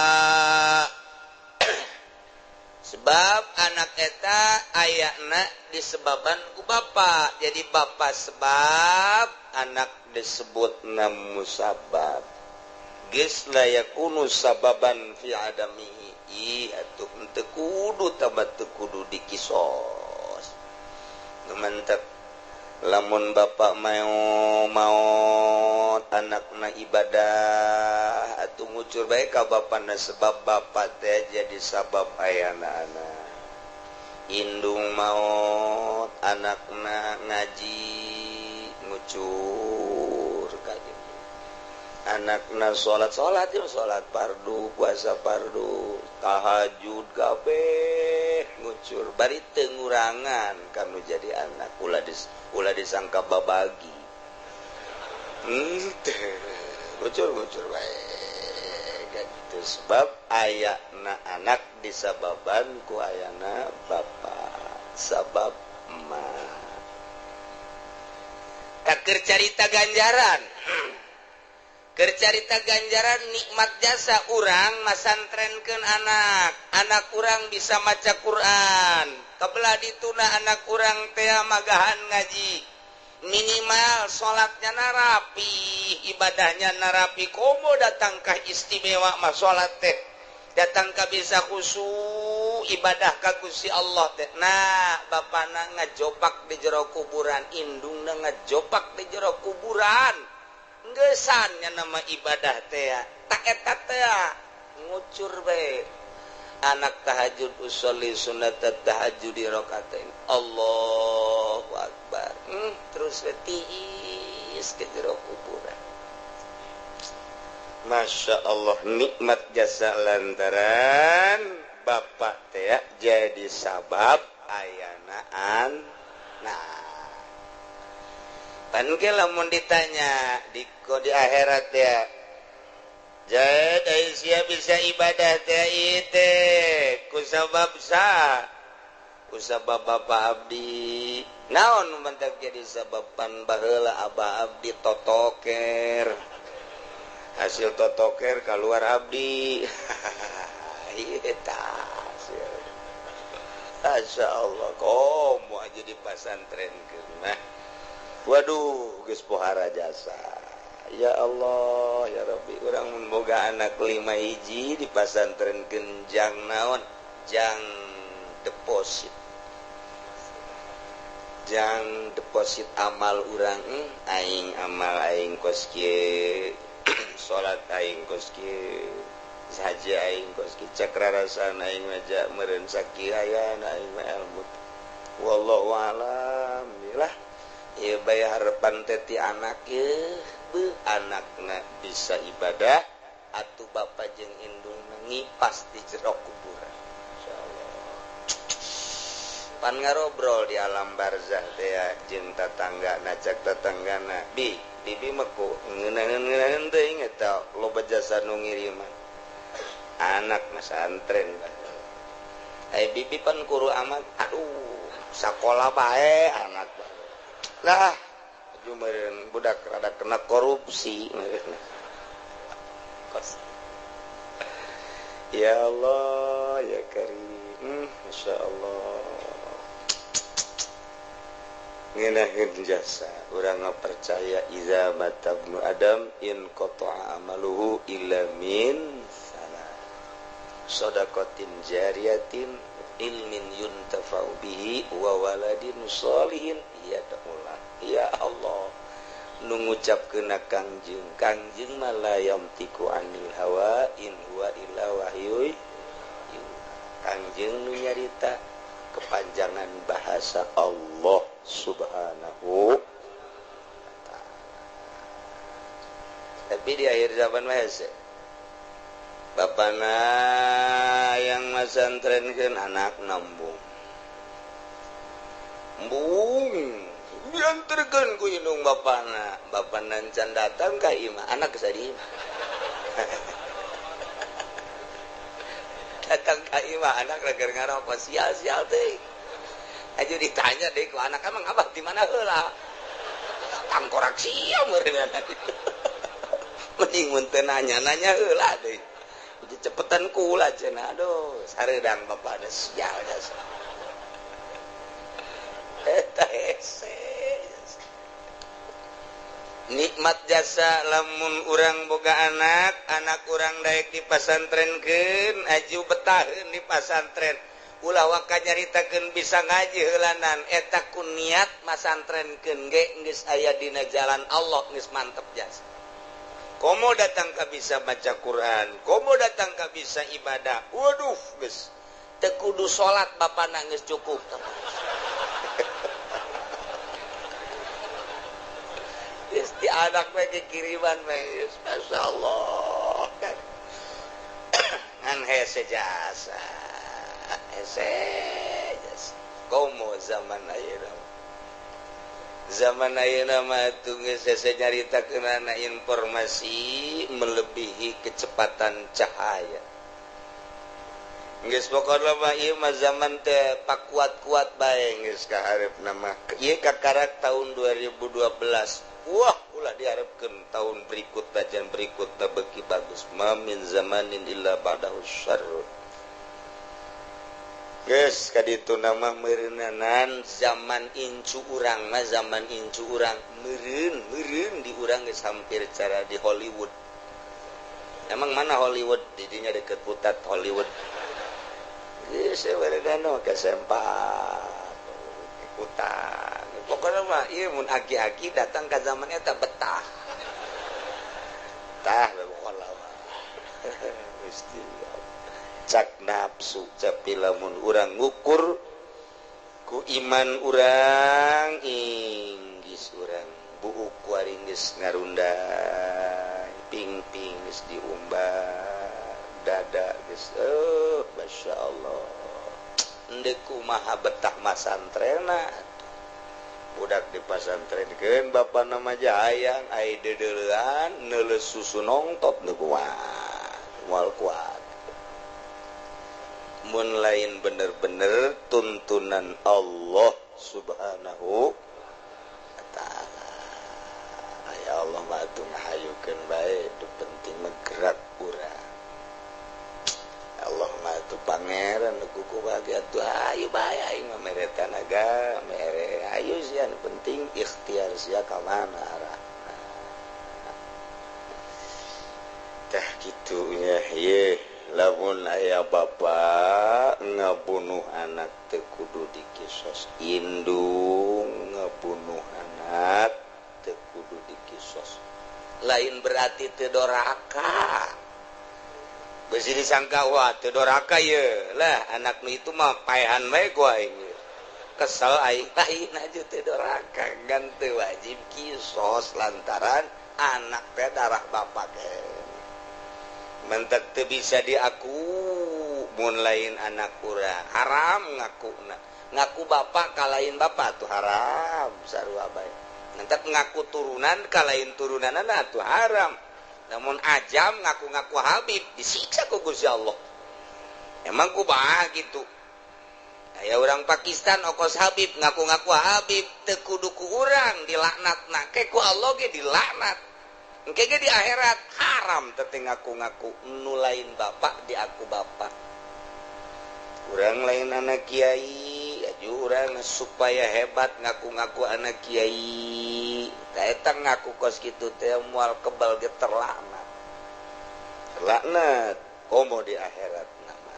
Sebab anak eta ayana disebaban ku bapa. Jadi bapa sebab anak disebut musabab. Geus la yakunu sababan fi adamihi. Ih atuh henteu kudu tambah teu kudu dikisos. Nu mantep lamun bapak mau maot anakna ibadah atuh ngucur bae ka bapana sebab bapak teh jadi sabab ayana anak. Indung maot anakna ngaji ngucur ka anakna salat salat ya salat fardu puasa fardu tahajud kabeh ngucur bari teu ngurangan kanu jadi anak ulah disangka babagi teu ngucur-ngucur bae gitu sebab ayana anak disababan ku ayana bapa sabab emak takeur carita ganjaran. Kercarita ganjaran nikmat jasa urang masantrenkeun anak. Anak urang bisa maca Quran. Kabelah dituna anak urang teh magahan ngaji. Minimal salatnya narapi, ibadahnya narapi. Komo datangkah istimewa mah salat teh. Datangkah bisa khusyuk ibadah ka Gusti Allah teh. Nah, bapana ngajopak di jero kuburan, indungna ngajopak di jero kuburan. Gesannya nama ibadah teh tak eta teh ngucur bae anak tahajud usolli sunat tahajud di rakaatain Allahu akbar terus tiis ke jero kuburan. Masya Allah nikmat jasa lantaran bapak teh jadi sabab ayanaan. Nah pan ge lamun ditanya di akhirat ya Zaid Aisyah bisa ibadah teh ieu teh ku sabab sa ku sabab bapa abdi naon mentak jadi sababan baheula abah abdi totoker hasil totoker kaluar abdi ieu tah Masya Allah komo aja di pasantrenkeun mah. Waduh geus pohara jasa. Ya Allah ya Rabbi urang mun boga anak 5 hiji di pasantrenkeun jang naon jang deposit. Jang deposit amal urang aing amal aing kos kieu salat aing kos kieu saja aing kos kieu cek rarasan aing mah meureun sakieu ayana aing mah ilmu. Wallahu alam lah. Ieu bae harepan teh ti anak ye beuh anakna bisa ibadah atuh bapa jeung indungna ngipas di jero kuburan. Insyaallah. Pan ngarobrol di alam barzah teh jeung tatanggana cek tatanggana bi bibi mah ku ngeunaheun-ngeunaheun teuing eta loba jasa nu ngiriman anak masantren ai bibi pan kuru amat aduh sakola bae anak lah meureun budak rada kena korupsi. Ya Allah ya Karim Masya Allah ngeunaheun jasa urang percaya iza mata ibnu Adam in qata'a amaluhu illa min salah shadaqatin jariyatin ilmin yuntafa'u bihi wa waladin sholihin ya Allah ya Allah nu ngucapkeun Kangjeng Kangjeng mah la yamtiku anil hawa in huwa illa wahyu. Kangjeng nu nyarita kepanjangan bahasa Allah Subhanahu wa ta'ala. Tapi di akhir zaman mah hese. Bapana yang masantrenkeun anak nambung. Embung diantarkeun ku indung bapana. Bapana can datang ka imah, anak geus di imah. Datang ka imah anak keur ngarokok sial-sial teh. Aja ditanya deh ku anak emang abah di mana heula? Tangkorak sia meureun. Mending mun teu nanya-nanya heula deui. Cepetan kula cenah aduh sareudang bapana sial jasa. Eta hese. Nikmat jasa lamun urang boga anak, anak urang daek dipasantrenkeun, aju betaheun di pasantren. Ulah waka nyaritakeun bisa ngaji heulanan, eta ku niat masantrenkeun ge geus aya dina jalan Allah geus mantep jasa. Komo datang ka bisa baca Quran, komo datang ka bisa ibadah. Waduh, geus teu kudu salat bapana geus cukup. Geus di anak we kiriman we, masyaallah. Ngan hese jasa. Hese jasa. Komo zaman ayeuna. Zaman ayeuna mah atuh geus hese nyaritakeunana informasi melebihi kecepatan cahaya. Geus pokona mah ieu mah zaman teh pakuat-kuat bae geus ka hareupna mah. Ieu kakarak tahun 2012. Wah, ulah diharapkeun tahun berikut tajan berikut beuki bagus. Ma min zamanin illa ba'dahu syarr. Geus kaditu nama meureunanan zaman incu urang mah zaman incu urang meureun meureun di urang geus hampir cara di Hollywood. Emang mana Hollywood? Didinya deket putat Hollywood. Geus meureunana ka sempak ikutan. Pokoknya mah ieu mun aki-aki datang ka zaman eta betah. Tah pokokna mah. Gusti cak nafsu tapi lamun urang ngukur ku iman urang inggis urang buuk kuari geus ngarunday ping-ping geus diumbar dada geus masyaallah endek kumaha betah masantrena budak dipasantrenkeun bapana mah hayang ai deudeulean neuleus susu nongtot nu kuat moal kuat mun lain bener-bener tuntunan Allah Subhanahu wa ta'ala. Ya Allah mah atuh ngahayukeun bae, nu penting mah gerak urang. Allah mah atuh pangeran nu kuku bagi atuh hayu bae aing mah mere tanaga, mere hayu sia nu penting ikhtiar sia ka mana arahna. Tah kitu nya ye. Lamun aya bapa ngabunuh anak teu kudu dikisos, indung ngabunuh anak teu kudu dikisos. Lain berarti teu doraka. Beusi disangka wah teu doraka ye. Lah anak nu itu mah paehan bae ku aing. Kesel aing lain aja teu doraka, ngan teu wajib kisos lantaran anak teh darah bapak ge. Mentek teu bisa diaku mun lain anak urang haram ngakuna ngaku bapak ka lain bapak tuh haram sarua bae mentek ngaku turunan ka lain turunanana tuh haram namun ajam ngaku-ngaku habib disiksa ku Gusti Allah emang kumaha gitu aya urang Pakistan okos habib ngaku-ngaku habib teu kudu ku urang dilaknatna ke ku Allah ge dilaknat engke ge di akhirat haram teh ngaku-ngaku nu lain bapak di aku bapak. Urang lain anak kiai, aju urang supaya hebat ngaku-ngaku anak kiai. Tah eta ngaku kos kitu teh moal kebal ge terlaknat. Terlaknat komo di akhirat nama.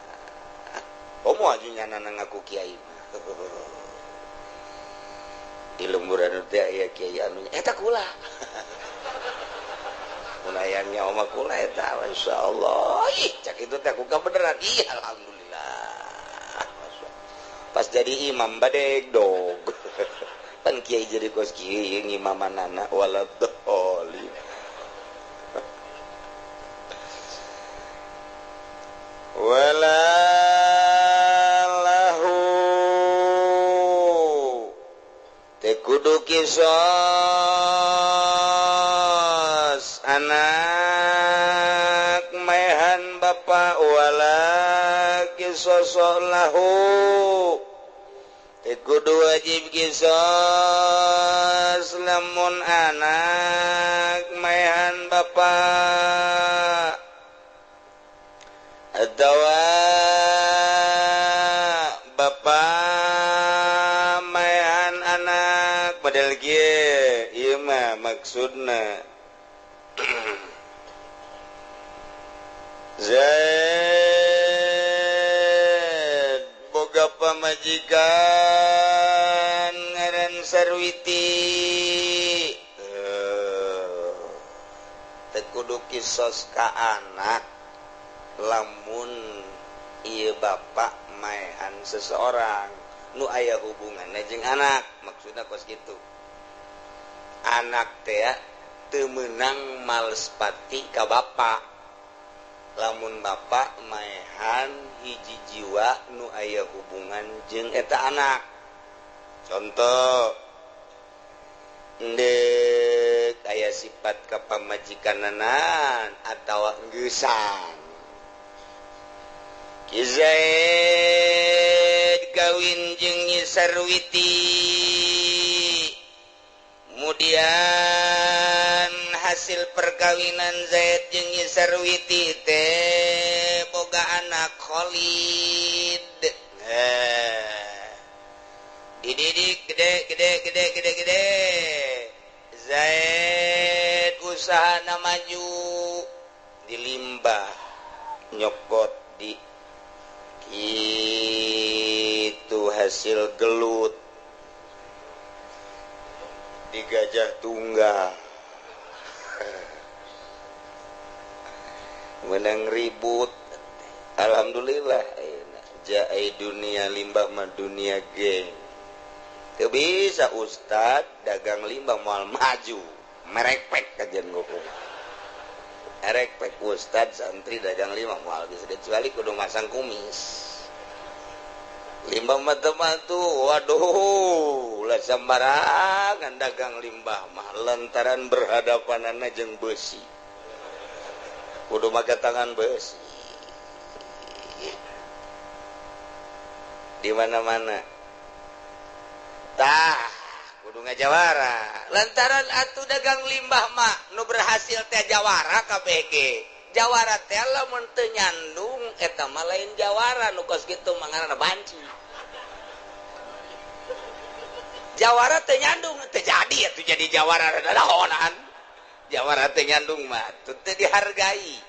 Komo aju nyanana ngaku kiai mah. Di lemburan teh aya kiai anu eta kula. Unayangnya oma kula eta masyaallah. Ih, cak itu teh aku beneran. Ih, alhamdulillah. Pas jadi imam badeg dog. Pan kiai jadi kos kiai ngimamanana waladhdallin. Wala lahu teu kudu kisos anak maehan bapa wala kisos lahu teu kudu wajib kisos lamun anak maehan bapa atawa bapa maehan anak model kieu ieu mah maksudna Zaid boga pamajikan ngaran Sarwiti teu kudu kisos ka anak lamun ieu bapak maehan seseorang nu aya hubunganna jeung anak maksudna kos kitu anak teh teu meunang malespati ka bapak lamun bapak maehan hiji jiwa nu aya hubungan jeung eta anak. Contoh ndek aya sifat ka pamajikananan atawa engeusan. Ki Zaid kawin jeung Nyi Sarwiti kemudian hasil perkawinan Zaid jeung Nyi Sarwiti teh boga anak Khalid. Dididik gede gede gede gede gede. Zaid usahana maju dilimbah nyokot di itu hasil gelut di Gajah Tunggal menang ribut. Alhamdulillah jai dunia limbah mah dunia geng teu bisa ustad dagang limbah moal maju merekpek kajian gopo erekpek ustad santri dagang limbah moal bisa kecuali kudu masang kumis limbah mah teu matu waduh lah sembarangan dagang limbah mah lantaran berhadapanana jeung besi kudu make tangan besi di mana-mana tah kudu ngajawara lantaran atuh dagang limbah mah nu berhasil teh jawara KBG jawara teh lamun teu nyandung eta mah lain jawara nu kos kitu mah ngaranna banci jawara teu nyandung teu jadi atuh jadi jawara rada dahonan jawara teu nyandung mah teu dihargai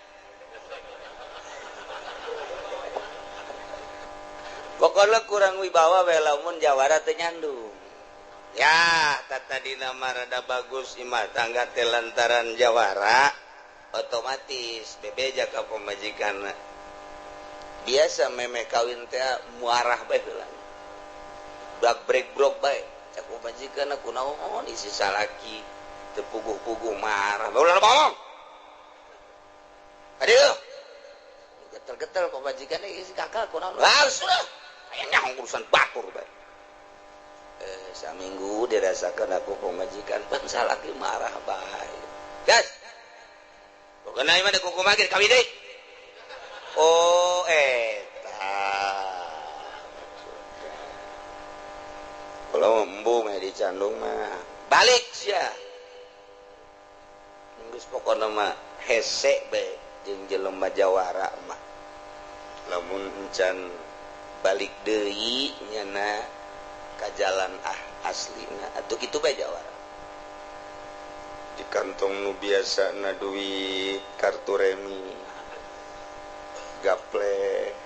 pokoknya kurang wibawa we lamun jawara teu nyandung. Ya tadi nama rada bagus imah tangga teh lantaran jawara otomatis bebeja ka pamajikanna biasa memeh kawin teh muarah bae heula bak break brok bae cak pamajikanna kunaon isi salaki teu puguh-puguh marah ulah ngomong aduh getel-getel pamajikanna isi kakak kunaon ah sudah aya nyaho urusan batur bae. Saminggu dirasakan aku pemajikan pan salaki marah bae. Gas. Pokona ieu mah kuku magir kawin deui. Oh eta. Kalau embung mah dicandung mah balik sia. Geus pokona mah hese bae jeung jelema jawara mah. Lamun encan balik deui nyana ka jalan aslina atuh kitu bae jawara di kantong nu biasana duit kartu remi gaple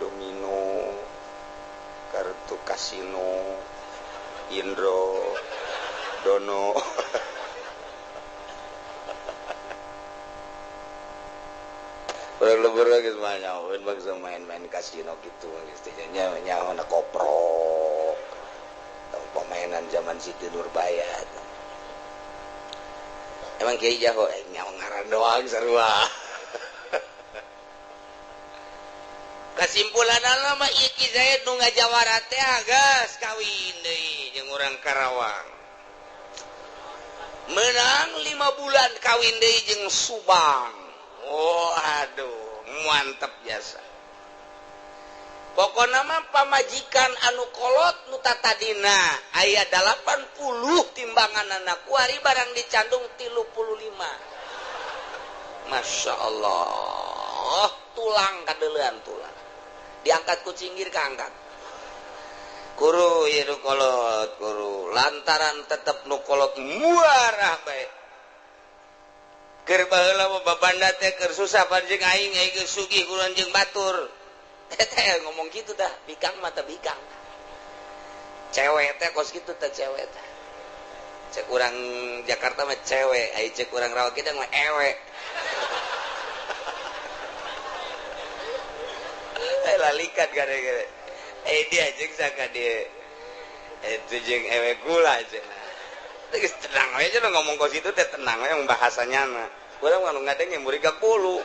domino kartu kasino Indro Dono lebur geus mah nyahoeun bangsa main-main kasino kitu geus teh nyaho na koprok pemainan zaman Siti Nurbaya. Emang kiai jago nyawa ngaran doang sarua. Kasimpulan mah ieu Ki Zaid nu ngajawara teh geus kawin deui jeung urang Karawang. Menang 5 bulan kawin deui jeung Subang. Oh aduh, mantep jasa. Pokona mah pamajikan anu kolot nu tatadina aya 80 timbanganana kuari barang dicandung 35. Masya Allah, tulang kadeulean tulang. Diangkat ku cinggir kaangkat. Kuru ieu nu kolot, kuru lantaran tetep nu kolot muarah bae. Keur baheula mah babanda teh keur susah panjing aing aing geus sugih kuruan jeung batur. Teh ngomong gitu dah, bikang mata bikang. Cewek teh kos gitu teh cewek teh. Cek urang Jakarta mah cewek, ai cek urang Rawa Kidang mah ewe. Lalikan gara-gara. Dia jeung saka dia. Itu jeung ewe gula cenah. Geus tenang we cenah ngomong kos itu teh tenang we bahasanya mah. Urang mah nu ngadenge murid ka bulu.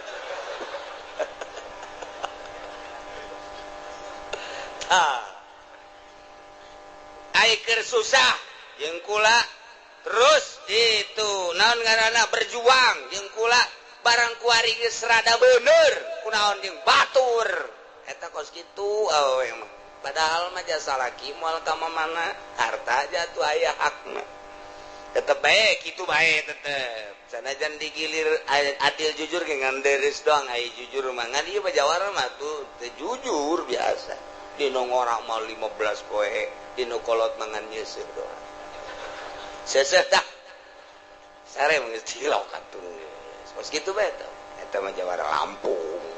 Ai keur susah jeung kula terus itu naon ngaranna berjuang jeung kula barang kuari geus rada bener kunaon jeung batur eta kos kitu awewe mah padahal mah jasa laki moal ka mamana harta jatuh aya hakna tetep bae kitu bae tetep sanajan digilir adil jujur ge ngan deres doang ai jujur mah ngan ieu mah jawara mah tuh teu jujur biasa dino ngorang mah 15 poe dino kolot mangan nyeuseuh doang seseh tah sare mah geus tilok atuh geus kitu bae teh eta mah jawara Lampung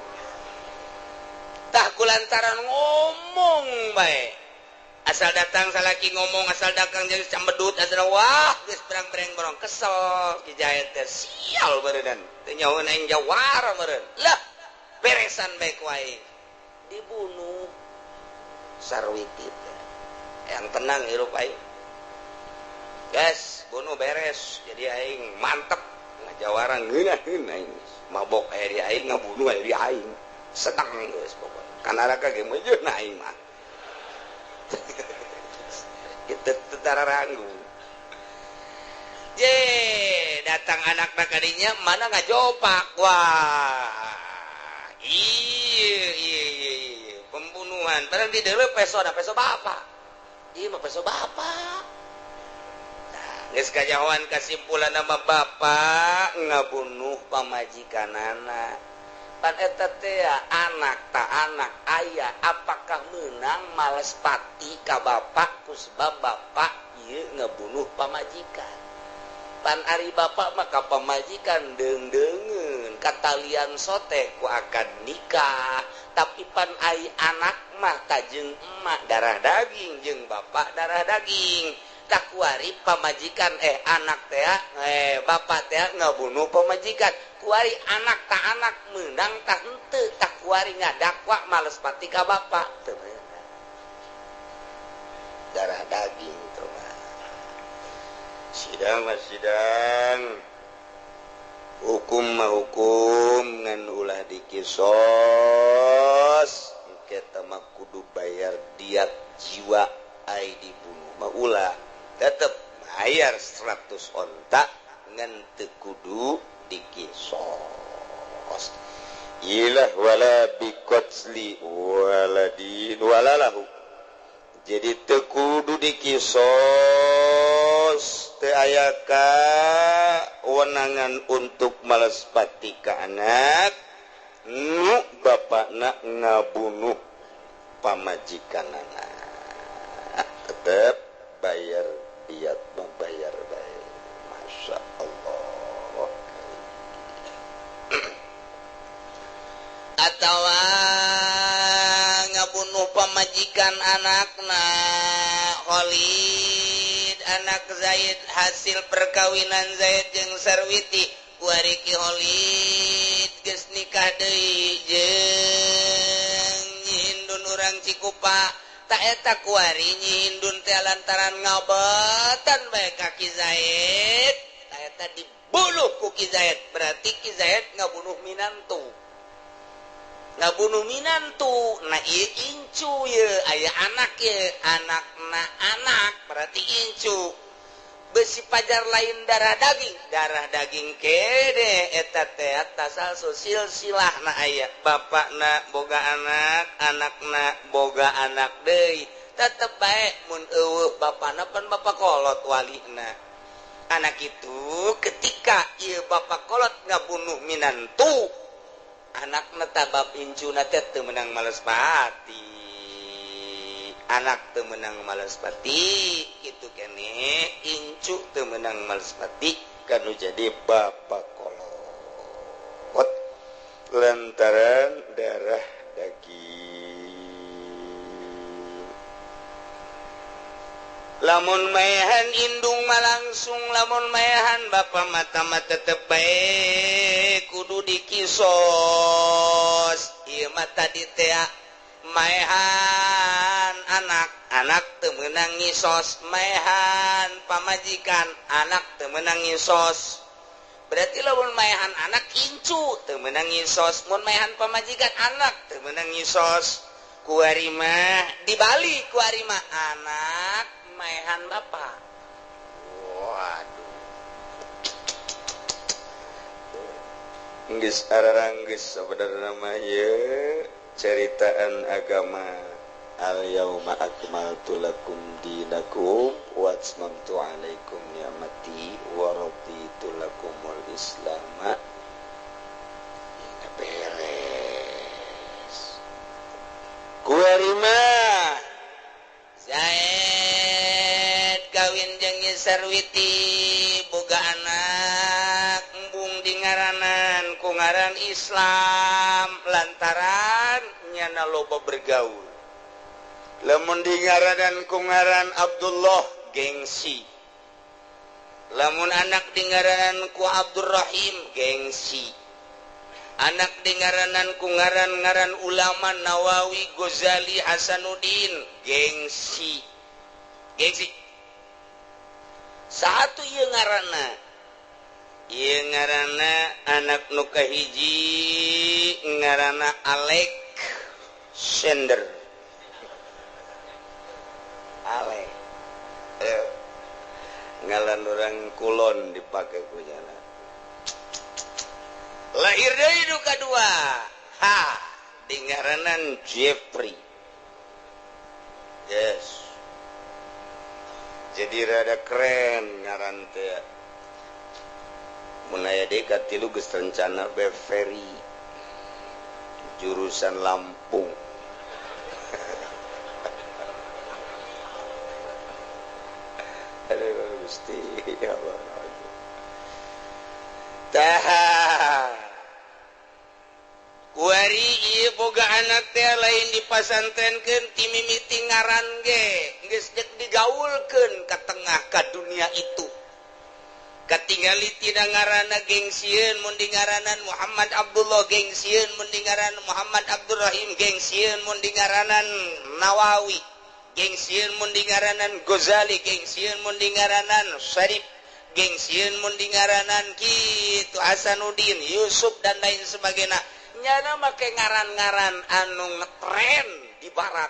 tah kulantaran ngomong bae asal datang salaki ngomong asal datang jeung cambedut asal wah geus berang-bereng borong kesel Ki Zaid teh sial beureun teu nyaho aing jawara meureun lah beresan bae ku aing dibunuh Sarwiti yang tenang hirup aing guys bunuh beres jadi aing mantep ngajawara ngeunaheun aing mabok aya di aing ngabunuh aya di aing senang geus pokona kanaraka ge meujeuhna aing mah kitu teu ranggu je datang anakna kadinya mana ngajopak wah iya iya iya pembunuhan barang di deuleu peso da peso bapak ieu mah peso bapak nah geus kajahoan kasimpulan nama bapak ngabunuh pamajikanana pan eta teh anak ta anak ayah apakah meunang males pati ka bapak ku sebab bapak ieu ngabunuh pamajikan pan ari bapak mah ka pamajikan deung-deungeun katalian sote ku akad nikah tapi pan ai anak mah tajeng emak darah daging jeung bapak darah daging takuari pamajikan anak teh bapak teh ngabunuh pamajikan kuari anak ta anak meunang tah henteu takuari ngadakwa males pati ka bapak teu meunang darah daging teu mah sidang mah sidang hukum mah hukum ngan ulah dikisos kita mah kudu bayar diat jiwa ai dibunuh mah ulah tetep bayar 100 onta ngan teu kudu dikisos ilah wala biqatli waladin walalahu jadi teu kudu dikisos teu aya kawenangan untuk males pati ka anak nu bapakna ngabunuh pamajikanana tetep bayar diat membayar baik. Masya Allah. Atau ngabunuh pamajikan anakna Khalid anak Zaid hasil perkawinan Zaid jeung Sarwiti kuari Ki Khalid geus nikah deui jeung Nyi Hindun urang Cikupa tak eta kuari Nyi Hindun teh lantaran ngabatan bae ka Ki Zaid tak eta dibunuh ku Ki Zaid berarti Ki Zaid ngabunuh minantu Ngabunuh minantu nah ieu incu ye aya anak ye anakna anak berarti incu besi pajar lain darah daging kede eta teh tasalsul silsilahna aya bapakna boga anak anakna boga anak deui tetep bae mun eueuh bapana pan bapak kolot walina anak itu ketika ieu bapak kolot ngabunuh minantu anak tabab incuna teh teu meunang males pati anak teu meunang males pati kitu keneh incu teu meunang males pati kanu jadi bapak kolot lantaran darah daging. Lamun maehan indung mah langsung lamun maehan bapa mata mah tetep bae kudu dikisos ieu mah tadi teh maehan anak anak teu meunang ngisos maehan pamajikan anak teu meunang ngisos berarti lamun maehan anak incu teu meunang ngisos mun maehan pamajikan anak teu meunang ngisos kuari mah dibalik kuari mah anak maehan bapak. Waduh. Geus araranggeus sabenerna mah ieu ceritaan agama. Al yauma akmaltu lakum dinakum wa atmamtu alaikum ni'mati wa raditu lakumul islama. Ini beres. Kuari mah Zaid kawin jeung Sarwiti boga anak embung di ngaranan ku ngaran Islam lantaran nyana loba bergaul lamun di ngaranan ku ngaran Abdullah gengsi lamun anak di ngaranan ku Abdurrahim gengsi anak di ngaranan ku ngaran-ngaran ulama Nawawi Ghazali Hasanuddin gengsi gengsi satu ieu ngaranna anak nu kahiji ngaranna Alexander Ale ngalan orang kulon dipake ku nyana lahir deui nu kadua ha di ngaranan Jeffrey yes jadi rada keren ngaran teh mun aya deui ka tilu geus rencana be ferry jurusan Lampung. Aduh Gusti ya Allah. Tah kuari ieu boga anak teh lain dipasantrenkeun ti mimiti ngaran ge geus deuk digaulkeun ka tengah ka dunia itu katingali tina ngaranna gengsieun mun di ngaranan Muhammad Abdullah gengsieun mun di ngaranan Muhammad Abdurrahim gengsieun mun di ngaranan Nawawi gengsieun mun di ngaranan Ghazali gengsieun mun di ngaranan Syarif gengsieun mun di ngaranan kitu Hasanuddin Yusuf dan lain sebagainya nyana make ngaran-ngaran anu ngetren di barat.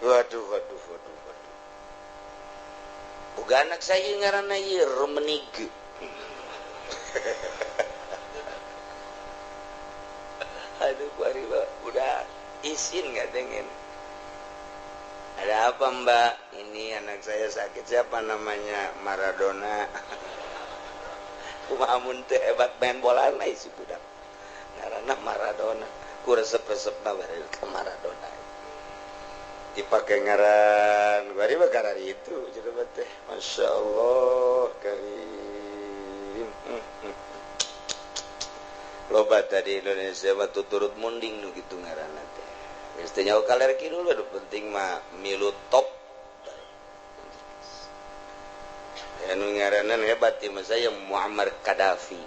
Waduh waduh waduh waduh. Boga anak saya ngaranna ieu Rumenig. Aduh kuari udah izin enggak dengen. Ada apa mbak? Ini anak saya sakit, siapa namanya? Maradona. Kumaha mun teu hebat main bola na si budak. Ngaranna Maradona. Ku resep-resepna bari ka Maradona. Dipake ngaran bari mah ngaran itu jelema teh. Masya Allah karim. Loba tadi Indonesia mah tuturut munding nu kitu ngaranna teh. Geus teu nyaho kaler kidul nu penting mah milu top. Anu ngaranan hebat ti mah saya Muammar Gaddafi.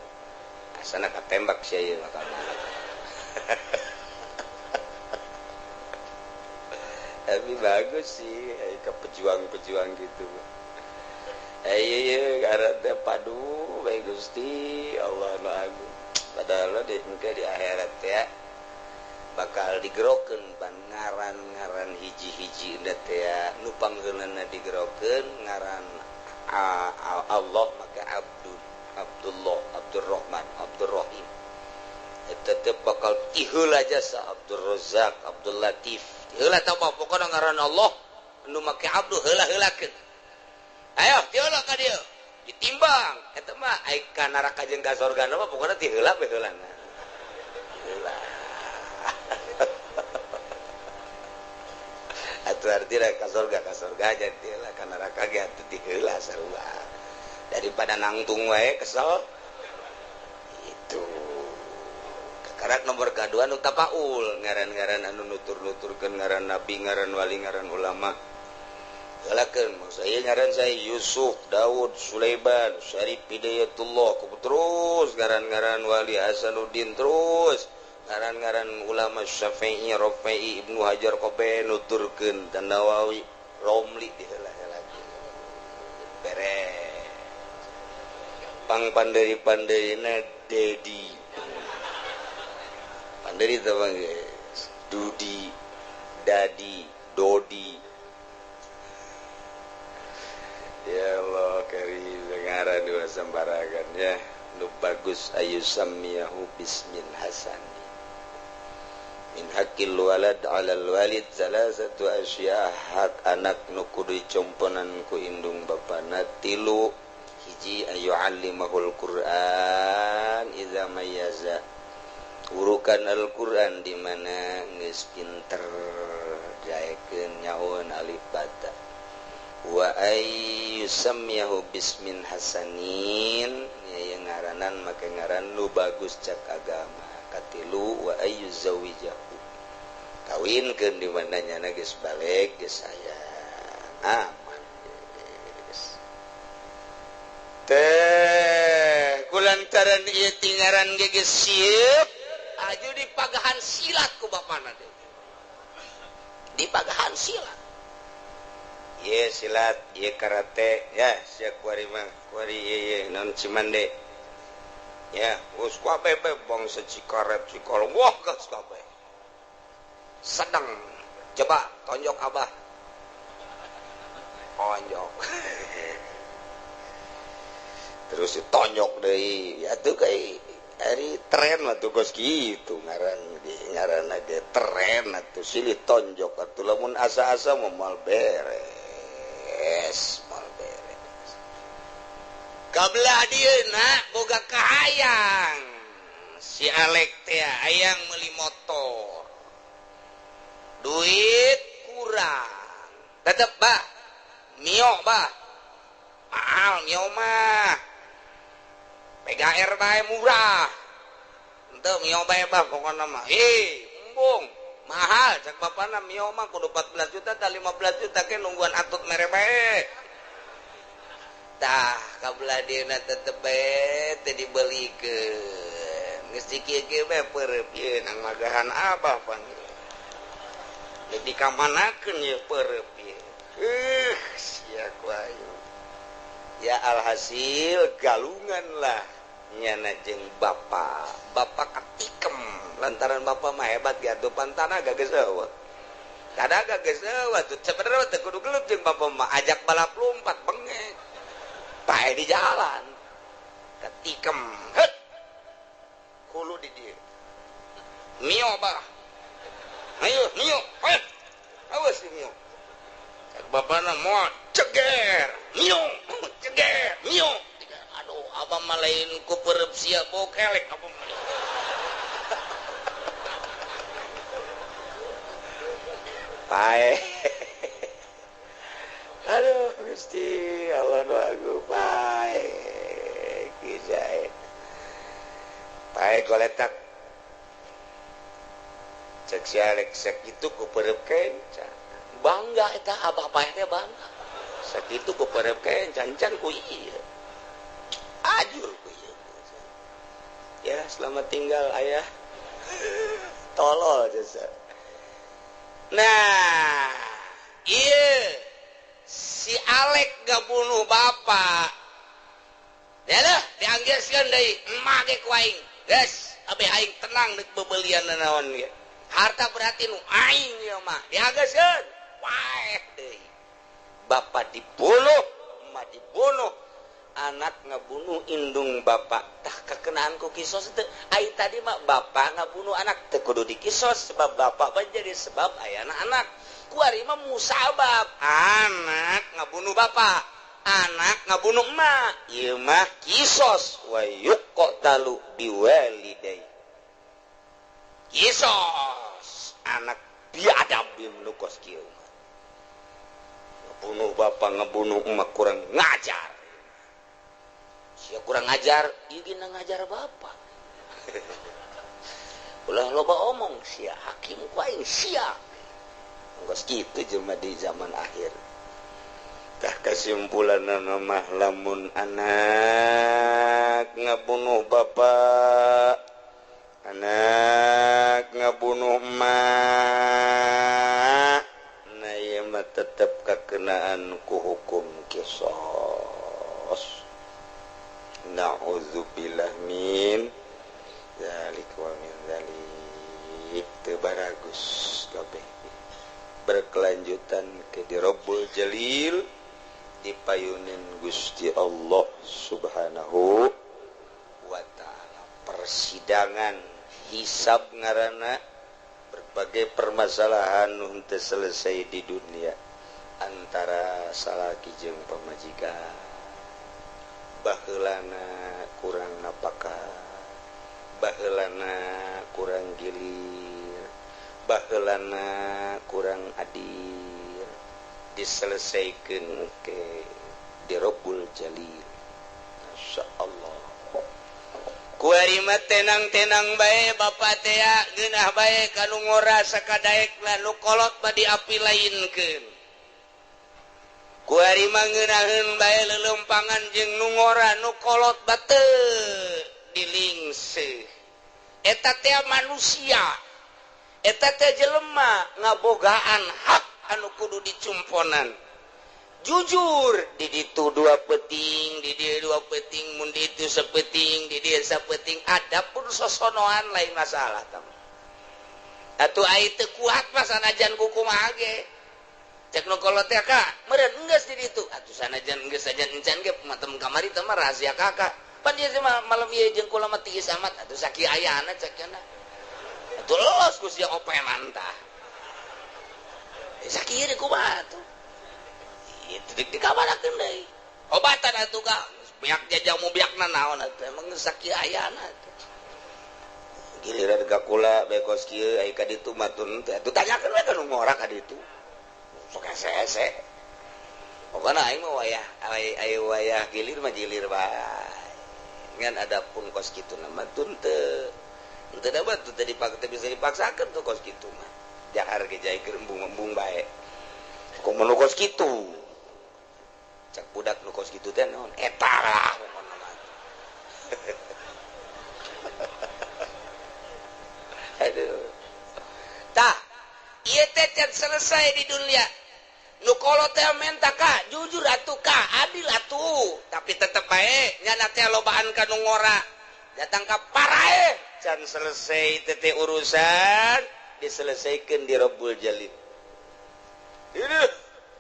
Asana katembak sia ieu bakal. Tapi bagus sih ke pejuang-pejuang gitu. Ayo ngaran teh padu bae Gusti Allah nu agung. Padahal di engke di akhirat ya bakal digerokeun pan ngaran-ngaran hiji-hiji teh ya nu panggeulana digerokeun ngaran Allah maka Abdul, Abdullah, Abdurrahman, Abdurrahim. Tetep bakal tiheula jasa Abdul Razak, Abdul Latif. Heula tah mah pokona ngaran Allah nu make abdu heula-heulakeun. Ayo tiheula ka dieu. Ditimbang eta mah ai ka neraka jeung ka sorga mah pokona tiheula we heulana. Heula. Atuh artina ka sorga aja tiheula, ka neraka ge atuh tiheula sarua. Daripada nangtung wae kesel. Itu. Karak nomor kedua nu tapaul, ngaran-ngaran anu nutur-nuturkeun ngaran nabi, ngaran wali, ngaran ulama. Galakeun saya ngaran saya Yusuf, Daud, Sulaiman, Syarif Hidayatullah, terus ngaran-ngaran wali Hasanuddin, terus ngaran-ngaran ulama Syafi'i, Rafi'i, Ibnu Hajar kabeh nuturkeun, dan Nawawi, Romli diheula lagi. Beres. Pang panderi-panderina Dedi. Panderi teh bang Dudi, Dadi, Dodi. Ya Allah karim ngaran dua sembarangan ya. Nu bagus ayu sammiyahu bismil hasan. Min haqqil walad 'alal walid salasatu asya, hak anak nu kudu dicomponan ku indung bapana tilu. Hiji ayu 'allimahul Qur'an idza mayyaza. Urukan Al-Qur'an di mana geus pinter daekeun nyaon alif bata. Wa ayyusammiyahu bismin hasanin, ya ngaranan make ngaran nu bagus cak agama. Katilu wa ayyuzawijahu, kawinkeun di mana nyana geus balik geus aya aman geus. Teh kulantaran ieu tingaran ge geus siap aju dipagahan silat ku bapana teh. Dipagahan silat. Ye silat, ye karate, ya sia kuari mah, kuari ye ye non cimande. Ya, geus kabeh bangsa Cikaret Cikalong, wah geus kabeh. Sedang coba tonjok abah. Tonjok. Terus ditonjok deui, ya tuh kai ari tren atuh geus kitu ngaran ngaranna ge tren atuh silih tonjok atuh lamun asa-asa mah moal beres, moal beres. Kabelah dieuna boga kahayang si Alek teh hayang meuli motor. Duit kurang. Tetep bah, Mio bah. Mahal Mio mah. PGR bae murah. Henteu Mio bae bah pokona mah. Ih, embung. Mahal cek bapana Mio mah kudu 14 juta tah 15 juta ke nungguan atut mere bae. Tah kabelah dieuna tetep bae teu dibelikeun. Geus dikieu-kieu bae peureup ieu nang magahan abah pan. Geus dikamanakeun ieu peureup ieu. Sia ku aing. Ya alhasil galungan lah nyana jeung bapa. Bapa katikem lantaran bapa mah hebat ge atuh pantana geus eueuh. Kadaga geus eueuh atuh sebenarnya teu kudu gelut jeung bapa mah, ajak balap lompat bengek. Pae di jalan. Katikem. Heut. Hulu di dieu. Mio bah. Ayo mio. Heuh. Awas mio. Bapana moal ceger mio ceger mio. Aduh abah mah lain ku peureub sia bokelek abah mah. Pae. Aduh Gusti Allah nu agung pae kijae. Pae goletak. Cek si Alek sakitu ku peureub kenca. Bangga eta abah pae teh bangga. Sakitu ku peureub kenca encan ku ieu. Ajur ku ieu. Ya selamat tinggal ayah. Tolol jasa. Nah, ieu si Alek gak bunuh bapak. Ya dah dianggeuskeun deui emak ge ku aing. Guys, abe aing tenang deuk bebelian naon ge. Harta berarti nu aing ieu mah dihageuskeun. Waeh deui. Bapak dibunuh, emak dibunuh, anak ngebunuh indung bapak. Tah kekenaan ku kisos teu. Ai tadi mah bapak ngabunuh anak teu kudu dikisos sebab bapak mah jadi sebab ayana anak. Kuari mah musabab anak ngabunuh bapak, anak ngabunuh emak. Ieu mah kisos wa yuqtalu biwalidai. Kisos anak biadab ieu nu kos kieu mah. Ngebunuh bapak, ngebunuh emak kurang ngajar. Sia kurang ngajar, ieu ge ngajar bapak. Ulah loba omong sia hakim ku aing sia. Geus kitu jelema di zaman akhir. Tah kesimpulanna mah lamun anak ngabunuh bapak, anak ngabunuh emak, nah ieu mah tetep kakenaan ku hukum kisos. Na'udzubillah min dzalik wa min dzalik. Teu baragus kabeh. Berkelanjutan ke di Rabbul Jalil dipayunin Gusti Allah Subhanahu wa ta'ala. Persidangan hisab ngaranna berbagai permasalahan nu teu selesai di dunia antara salaki jeung pamajikan, baheulana kurang napakah, baheulana kurang gilir, baheulana kurang adil, diselesaikan ke di Rabbul Jalil. Masya Allah. Kuari mah tenang-tenang bae bapak teh geunah bae kanu ngora sakadaek lah nu kolot mah diapi lainkeun. Kuari mah ngeunaheun bae leuleumpangan jeung nu ngora nu kolot bate dilingseih. Eta teh manusia. Eta teh jelema ngabogaan hak anu kudu dicumponan. Jujur di ditu dua peting, di dieu dua peting, mun di ditu sapeting, di dieu sapeting, adapun sosonoan lain masalah tah. Atuh ai teu kuat mah sanajan kumaha ge. Cek nu kolot teh ka, meureun geus di ditu. Atuh sanajan geus sajan encan ge matem kamari teh mah rahasia kakak. Pan ieu mah malam ieu jeung kula mah tiis amat atuh sakieu ayana cek cenah. Atuh los ku sia openan tah. Sakieu deui kumaha atuh. Itu dikabarakeun deui. Obatan atuh ka, biak jajang mu biakna naon atuh emang sakieu ayana atuh. Giliran ka kula bae kos kieu ai ka ditu mah tun teh atuh tanyakeun we ka nu ngora ka ditu. Sok hese-hese. Pokona aing mah wayah ai wayah gilir mah gilir bae. Ngan adapun kos kitu mah tun teu. Teu dapat teu dipaksa bisa dipaksakeun tuh kos kitu mah. Jahar ge jaikeun embung-embung bae. Komo nu kos kitu. Cak budak nu kos kitu teh naon? Eta lah pokona mah. Aduh. Tah, ieu teh can selesai di dunia. Nu kolot teh menta ka, jujur atuh ka, adil atuh, tapi tetep bae nyana teh lobaan ka nu ngora. Datang ka paraeh, can selesai teh urusan diselesaikan di Rabbul Jalil. Aduh,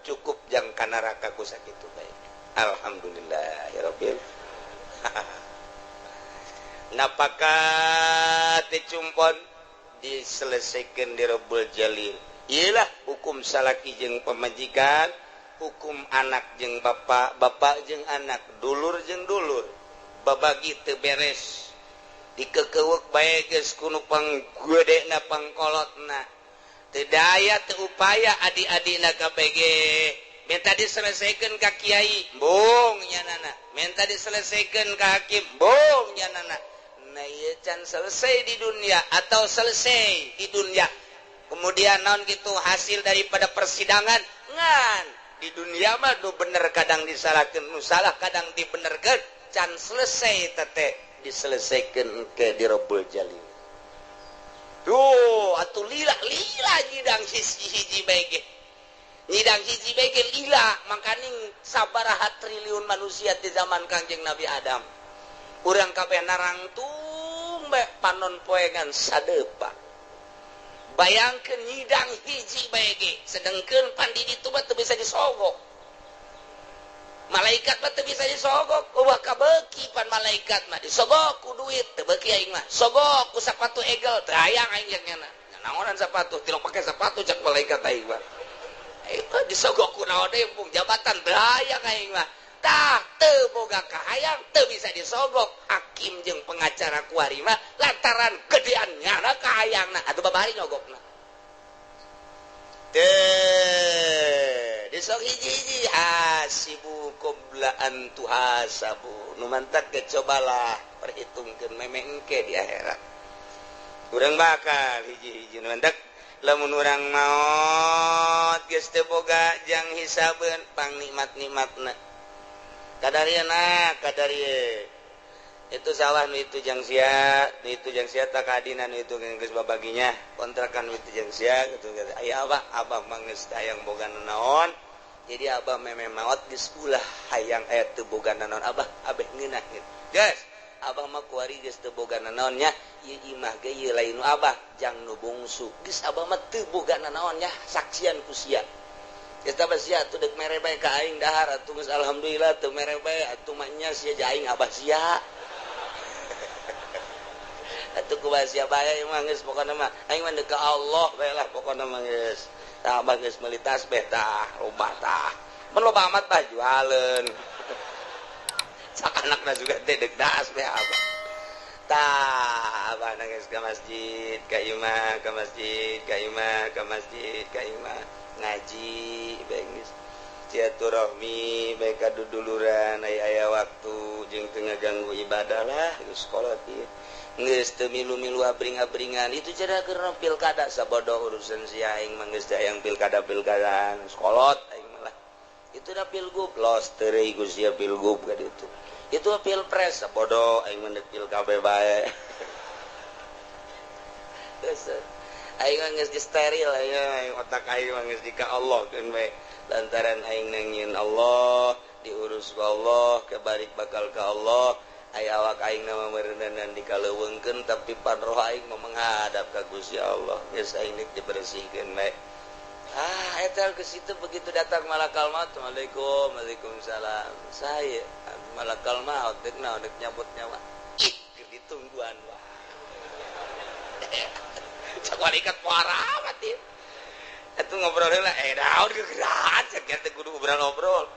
cukup jang ka neraka ku sakitu bae. Alhamdulillah ya Rabbil. Napakah teh cumpon diselesaikan di Rabbul Jalil. Iyalah hukum salaki jeung pamajikan, hukum anak jeung bapak, bapak jeung anak, dulur jeung dulur. Babagi teu beres. Dikekeuweuk bae geus ku nu panggedena pangkolotna. Teu daya teu upaya adi-adina KBG. Minta diselesaikan ka kiai, bung nyanana. Minta diselesaikan ka hakim, bung nyanana. Nah ieu can selesai di dunia atau selesai di dunia. Kemudian naon gitu hasil daripada persidangan ngan di dunia mah nu bener kadang disalahkeun, nu salah kadang dibenerkeun, can selesai tete diselesaikan ke di Rabbul Jalil. Tuh atuh lila lila nyidang hiji bae ge. Nyidang hiji bae ge lila mangkaning sabaraha triliun manusia di zaman Kangjeng Nabi Adam. Urang kabeh narangtung bae panon poengan sadepa. Bayangkeun nyidang hiji bae ge, sedengkeun pan di ditu mah teu bisa disogok. Malaikat mah teu bisa disogok, eueuh kabeuki pan malaikat mah disogok ku duit teu beuki aing mah. Sogok ku sapatu egel teu hayang aing jeung nyana. Naonan sapatu, tilok pake sapatu cak malaikat aing mah. Itu disogok ku naon deui embung jabatan teu hayang aing mah. Tah teu boga kahayang teu bisa disogok hakim jeung pengacara kuari mah lantaran gedean nyana kahayangna atuh babari nyogokna. Teu disog hiji-hiji hasibu qabla an tuhasabu. Nu mantak ge cobalah perhitungkeun memeh engke di akhirat. Urang bakal hiji-hiji nu mantak lamun urang maot geus teu boga jang hisabeun pang nikmat-nikmatna. Kadarieuna kadarie itu sawah nu itu jang sia, nu itu jang sia tak kaadinan nu itu geus babaginya, kontrakan nu itu jang sia kitu aya abah, abah mah geus hayang boga naon. Jadi abah memeh maot geus ulah hayang aya teu boga naon abah, abeh ngeunah gitu. Geus, abah mah kuari geus teu boga naon nya, ieu imah ge ieu lain nu abah, jang nu bungsu. Geus abah mah teu boga naon nya, saksian ku sia. Geus tah sia atuh deuk mere bae ka aing dahar atuh geus alhamdulillah teu mere bae atuh mah nya sia ja aing abah sia. Atuh kumaha sia bae mah geus pokona mah aing mah deuk ka Allah bae lah pokona mah geus. Tah abah geus meuli tasbih tah loba tah. Mun loba amat bah jualeun. Sakanakna juga teh deuk tasbih abah. Tah abah geus ka masjid, ka imah, ka masjid, ka imah, ka masjid, ka imah. Ngaji bae geus silaturahmi bae ka duduluran aya aya waktu jeung teu ngaganggu ibadah lah geus kolot ieu. Geus teu milu-milu abring-abringan itu cara keur pilkada sabodo urusan si aing mah geus hayang pilkada-pilkadaan kolot aing mah lah. Itu da pilgub los teureui ku sia pilgub ka ditu. Itu pilpres sabodo aing mah deuk pilkab bae. Geus aing mah geus disteril aing otak aing mah geus dika Allah keun bae. Lantaran aing nangieun Allah diurus ku Allah kebalik bakal ka Allah. Aya awak aing nama meureunan dikaleuweungkeun tapi pan roh aing mah menghadap ka Gusti Allah. Geus aing deuk dibersihkeun bae. Ah eta ke situ begitu datang malakal maut, Assalamualaikum, waalaikumsalam. Saya malakal maut deuk naon deuk nyabut nyawa. Ih, keur ditungguan wae. Cak malaikat parah mati. Atuh ngobrol heula naon gegeran cek teh kudu ngobrol-ngobrol.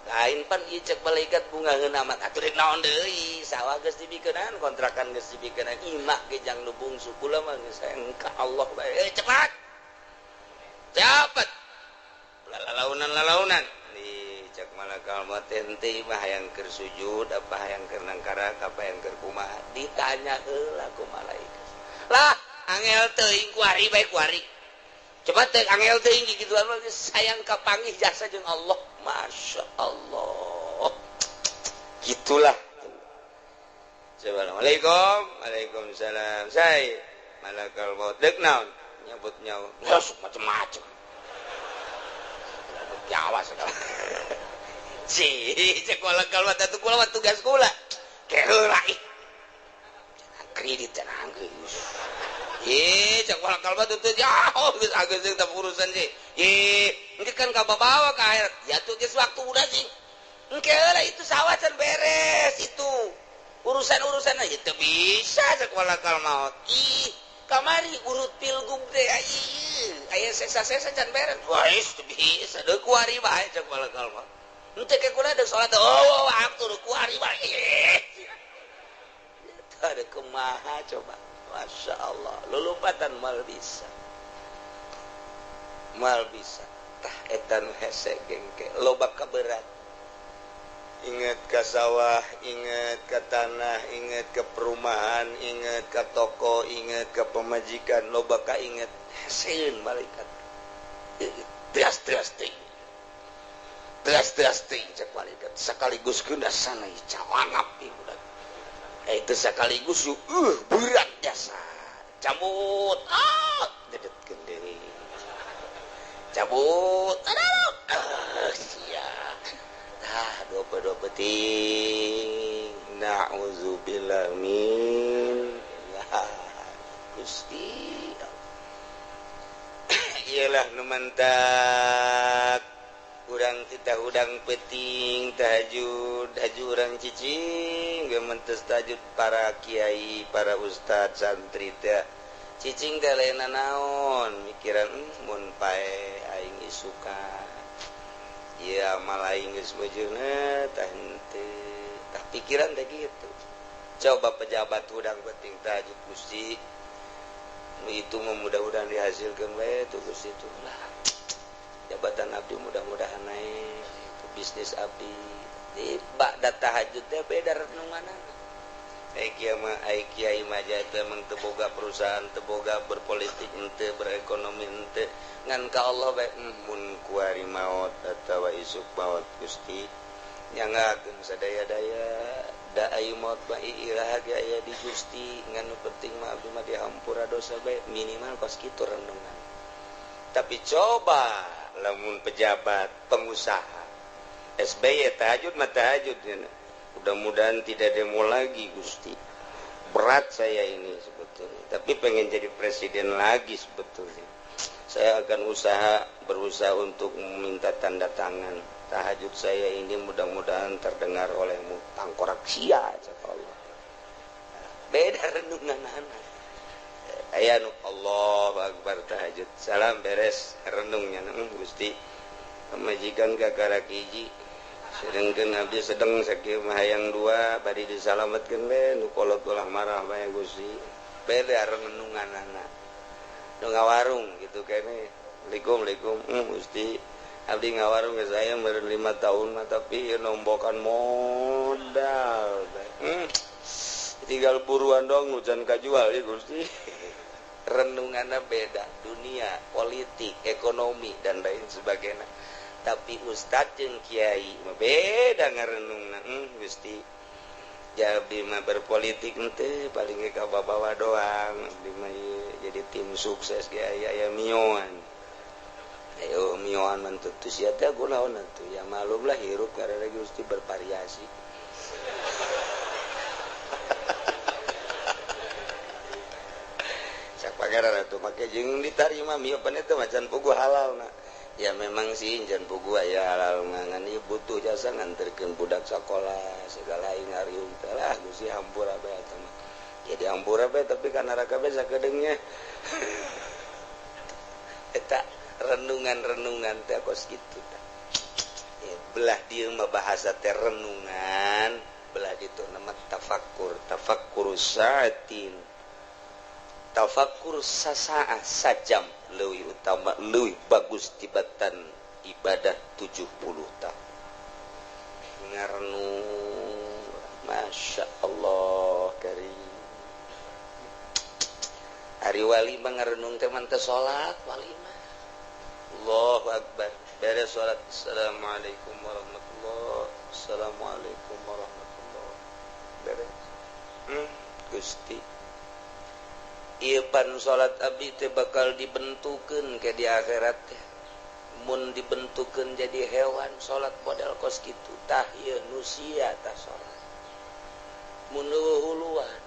Lain pan ieu cek malaikat bungaheun amat atuh rek naon deui sawah geus dibikeunan kontrakan geus dibikeunan imah ge jang nu bungsu kula mah geus hayang ka Allah bae. Cepat. Cepat. Lalaunan-lalaunan. Di cek malakal maut teh imah hayang keur sujud apa hayang keur nangkarak apa hayang keur kumaha ditanya heula ku malaikat. Lah angel teuing kuari bae kuari. Cepat teh angel teuing kituan mah sayang kapanggih jasa jeung Allah. Masya Allah. Gitulah. Assalamualaikum. Waalaikumsalam. Saya malakal maut deuk naon? Nyabut nyawa. Masuk macam-macam. Nyawa segala. Si, cek malakal maut atuh kula mah tugas kula. Keheula ih. Kredit cenah geus. Ih, cek malakal maut teu jauh geus ageus jeung teu urusan sih. Ih, engke kan kababawa ka akhirat. Ya tuh geus waktu udah sih. Engke heula itu sawah can beres itu. Urusan-urusan aja teu bisa cek malakal maut. Ih, kamari urut pilgub teh ih, aya sesa-sesa can beres. Wah, teu bisa deuk kuari bae cek malakal maut. Henteu ke kula deuk salat. Oh, waktu deuk kuari bae. Eta deuk kumaha coba. Masya Allah, lulumpatan mal bisa. Mal bisa. Tah eta nu hese gengke, loba kaberat. Ingat ka sawah, ingat ka tanah, ingat ka perumahan, ingat ka toko, ingat ka pemajikan, loba ka ingat heseun malaikat. Teas-teas teuing. Teas-teas teuing cek malaikat. Sekaligus geuna sana cawanap ieu budak. Itu sekaligus berat jasa. Cabut. Ah, dedetkeun deui. Cabut. Aduh, sia. Tah dua-dua penting. Na'udzubillah min Gusti. Iyalah nu mantak urang titah hudang peuting tahajud, haju urang cicing ge mentes tahajud para kiai, para ustad, santri teh cicing teh lain naon mikiran mun pae aing isukan ieu amal aing geus beujeuna tah henteu tah pikiran teh kitu. Coba pejabat hudang peuting tahajud Gusti nu itu mah mudah-mudahan dihasilkeun we tuh Gusti tuh lah jabatan abdi mudah-mudahan naik itu bisnis abdi di ba'da tahajud teh beda renunganana. Ai kiai mah teh emang teu boga perusahaan, teu boga berpolitik henteu, berekonomi henteu, ngan ka Allah bae mun kuari maot atawa isuk maot Gusti nyangakeun sadaya-daya da ayu maot mah iraha ge aya di Gusti ngan nu penting mah abdi mah dihampura dosa bae minimal kos kitu renungan. Tapi coba lamun pejabat, pengusaha SBY tahajud mah tahajud mudah-mudahan tidak demo lagi Gusti, berat saya ini sebetulnya, tapi pengen jadi presiden lagi sebetulnya, saya akan berusaha untuk meminta tanda tangan tahajud saya ini mudah-mudahan terdengar olehmu tangkorak sia cak Allah. Beda renungan anak aya nu Allahu Akbar tahajud salam beres renungnya Gusti pamajikan kakara hiji sedengkeun abdi sedeng sakieu mah hayang dua bari disalametkeun we nu kolot ulah marah bae Gusti. Beda renunganana nu ngawarung gitu kene likum Gusti abdi ngawarung geus aya meureun 5 tahun mah tapi nombokan modal tinggal buruan dong hujan kajual ya Gusti. Renunganna beda dunia politik ekonomi dan lain sebagainya. Tapi ustad jeung kiai mah beda ngarenungna. Gusti abdi mah berpolitik henteu paling ge ka bawa doang abdi mah jadi tim sukses ge aya mioan. Ayo mioan mah teu sia teh kunaon atuh ya malumlah hirup karena Gusti bervariasi. Cak pangeran atuh make jeung ditarima mio pan eta mah can puguh halalna. Ya memang sih jangan pugu aya halal ngan ieu butuh jasa nganterkeun budak sakola segala aing ngariung teh lah Gusti hampura bae eta mah. Jadi hampura bae tapi ka neraka bae sakedeungnya. Eta renungan-renungan teh kos kitu tah. Ya, belah dieu mah bahasa teh renungan, belah ditu nama tafakkur, tafakkur saatin. Tafakkur sasaah sajam leuwih utama leuwih bagus tibatan ibadah 70 tahun. Ngarenung Masya Allah karim. Ari wali mah ngarenung teh mah teu salat wali mah. Allahu akbar. Beres salat. Assalamualaikum warahmatullahi. Assalamualaikum warahmatullahi. Beres. Gusti ieu pan salat abdi teh bakal dibentukeun ke di akhirat teh. Mun dibentukeun jadi hewan salat model kos kitu tah ieu nu sia tah salat. Mun eueuh huluan,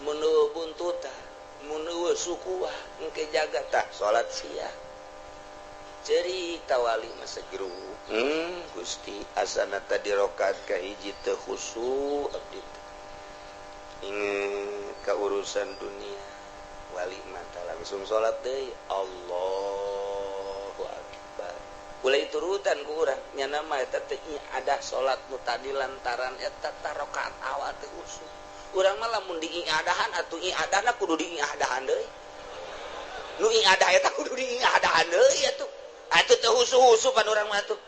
mun eueuh buntutan, mun eueuh sukuan engke jaga tah salat sia. Cerita wali mah segeru. Gusti asana tadi rakaat kahiji teu khusyuk abdi teh. Ingat ke urusan dunia wali mata langsung salat deui Allahu Akbar. Ulai turutan ku urang nya nama eta teh ada salat nu tadi lantaran eta rakaat awal teh khusyuk. Urang mah lamun diiadahan atuh iadahna kudu diiadahan deui. Nu iadah eta kudu diiadahan deui atuh. Atuh teu khusyuk-khusyuk pan urang mah atuh.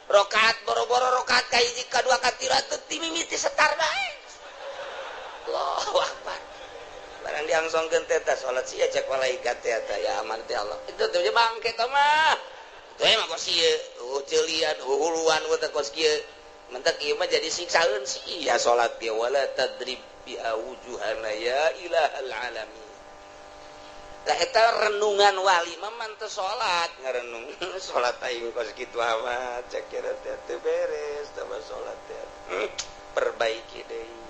Rakaat boro-boro rakaat ka hiji ka dua ka tilu atuh ti mimiti setar bae. Allahu Akbar. Barang diangsongkeun teh tah salat sia cek malaikat teh tah ya aman teh Allah. Itu teh bangke teh mah. Teh mah kos ieu, eueuh ceulian, huluan teh kos kieu. Mentak ieu mah jadi siksaeun sia salat ge wala tadrib bi awjuhana ya ilahal alamin. Tah eta renungan wali mah man teu salat ngarenung salat aing kos kitu amat cek kira teh teu beres tah salat teh. Perbaiki deui.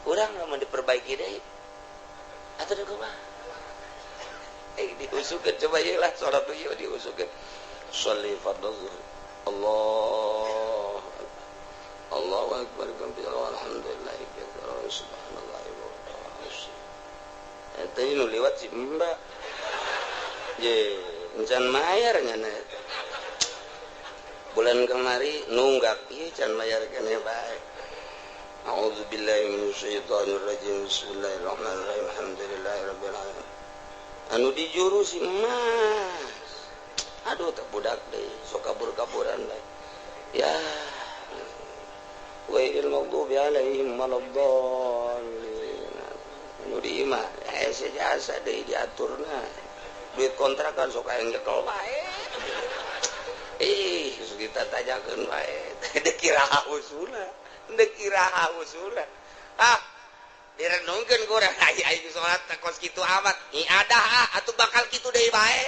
Urang lamun diperbaiki deui Atuh da kumaha? Diusukeun coba ieu lah salat ieu diusukeun. Sholli fardhu zuhur. Allah Allahu akbar kabira alhamdulillah katsira subhanallah wa eta nu liwat si mbak. Je, encan mayar nya eta. Bulan kemari nunggak ieu can mayar keneh bae. A'udzubillahi minasyaitonir rajim. Bismillahirrahmanirrahim. Alhamdulillahirabbil alamin. Anu dijuru si emas. Aduh tak budak deui, sok kabur-kaburan bae. Ya. Wailil maghdubi alaihim waladdallin. Anu di imah hese jasa deui diaturna. Duit kontrakan sok aya nyekel bae. Ih, kita tanyakeun bae. Deuk iraha usuna. Deuk iraha usuna. Ah, direnungkeun ku urang ai aing salat teh kos kitu amat. Iadah ah atuh bakal kitu deui bae.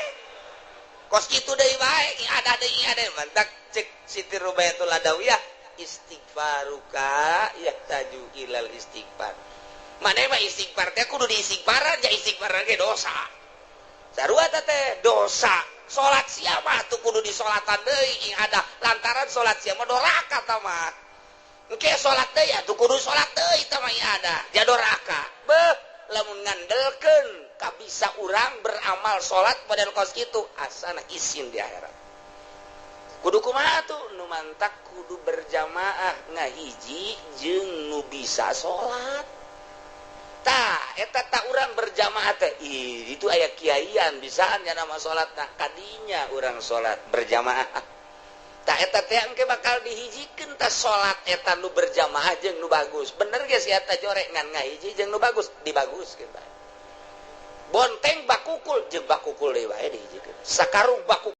Kos kitu deui bae, iadah deui iadah. Mantak cek Siti Rubayatul Adawiyah istighfaruka yahtaju ilal istighfar. Maneh mah istighfar teh kudu diistighfaran, ja istighfar ge dosa. Sarua teh dosa. Salat sia mah tuh kudu disolatan deui ada lantaran salat sia mah doraka tah mah. Engke salat deui atuh kudu salat deui tah mah ada ja doraka. Beuh lamun ngandelkeun kabisa urang beramal salat model kos kitu asana isin di akhirat. Kudu kumaha tuh nu mantak kudu berjamaah ngahiji jeung nu bisa salat. Tah eta tak urang berjamaah teh ih itu aya kiaian bisaan nya nama salat nah kadinya urang salat berjamaah. Tah eta teh engke bakal dihijikeun tah salat eta nu berjamaah jeung nu bagus. Bener ge si eta jorek ngan ngahiji jeung nu bagus dibaguskeun bae. Bonteng bakukul jeung bakukul deui bae dihijikeun. Sakarung bakukul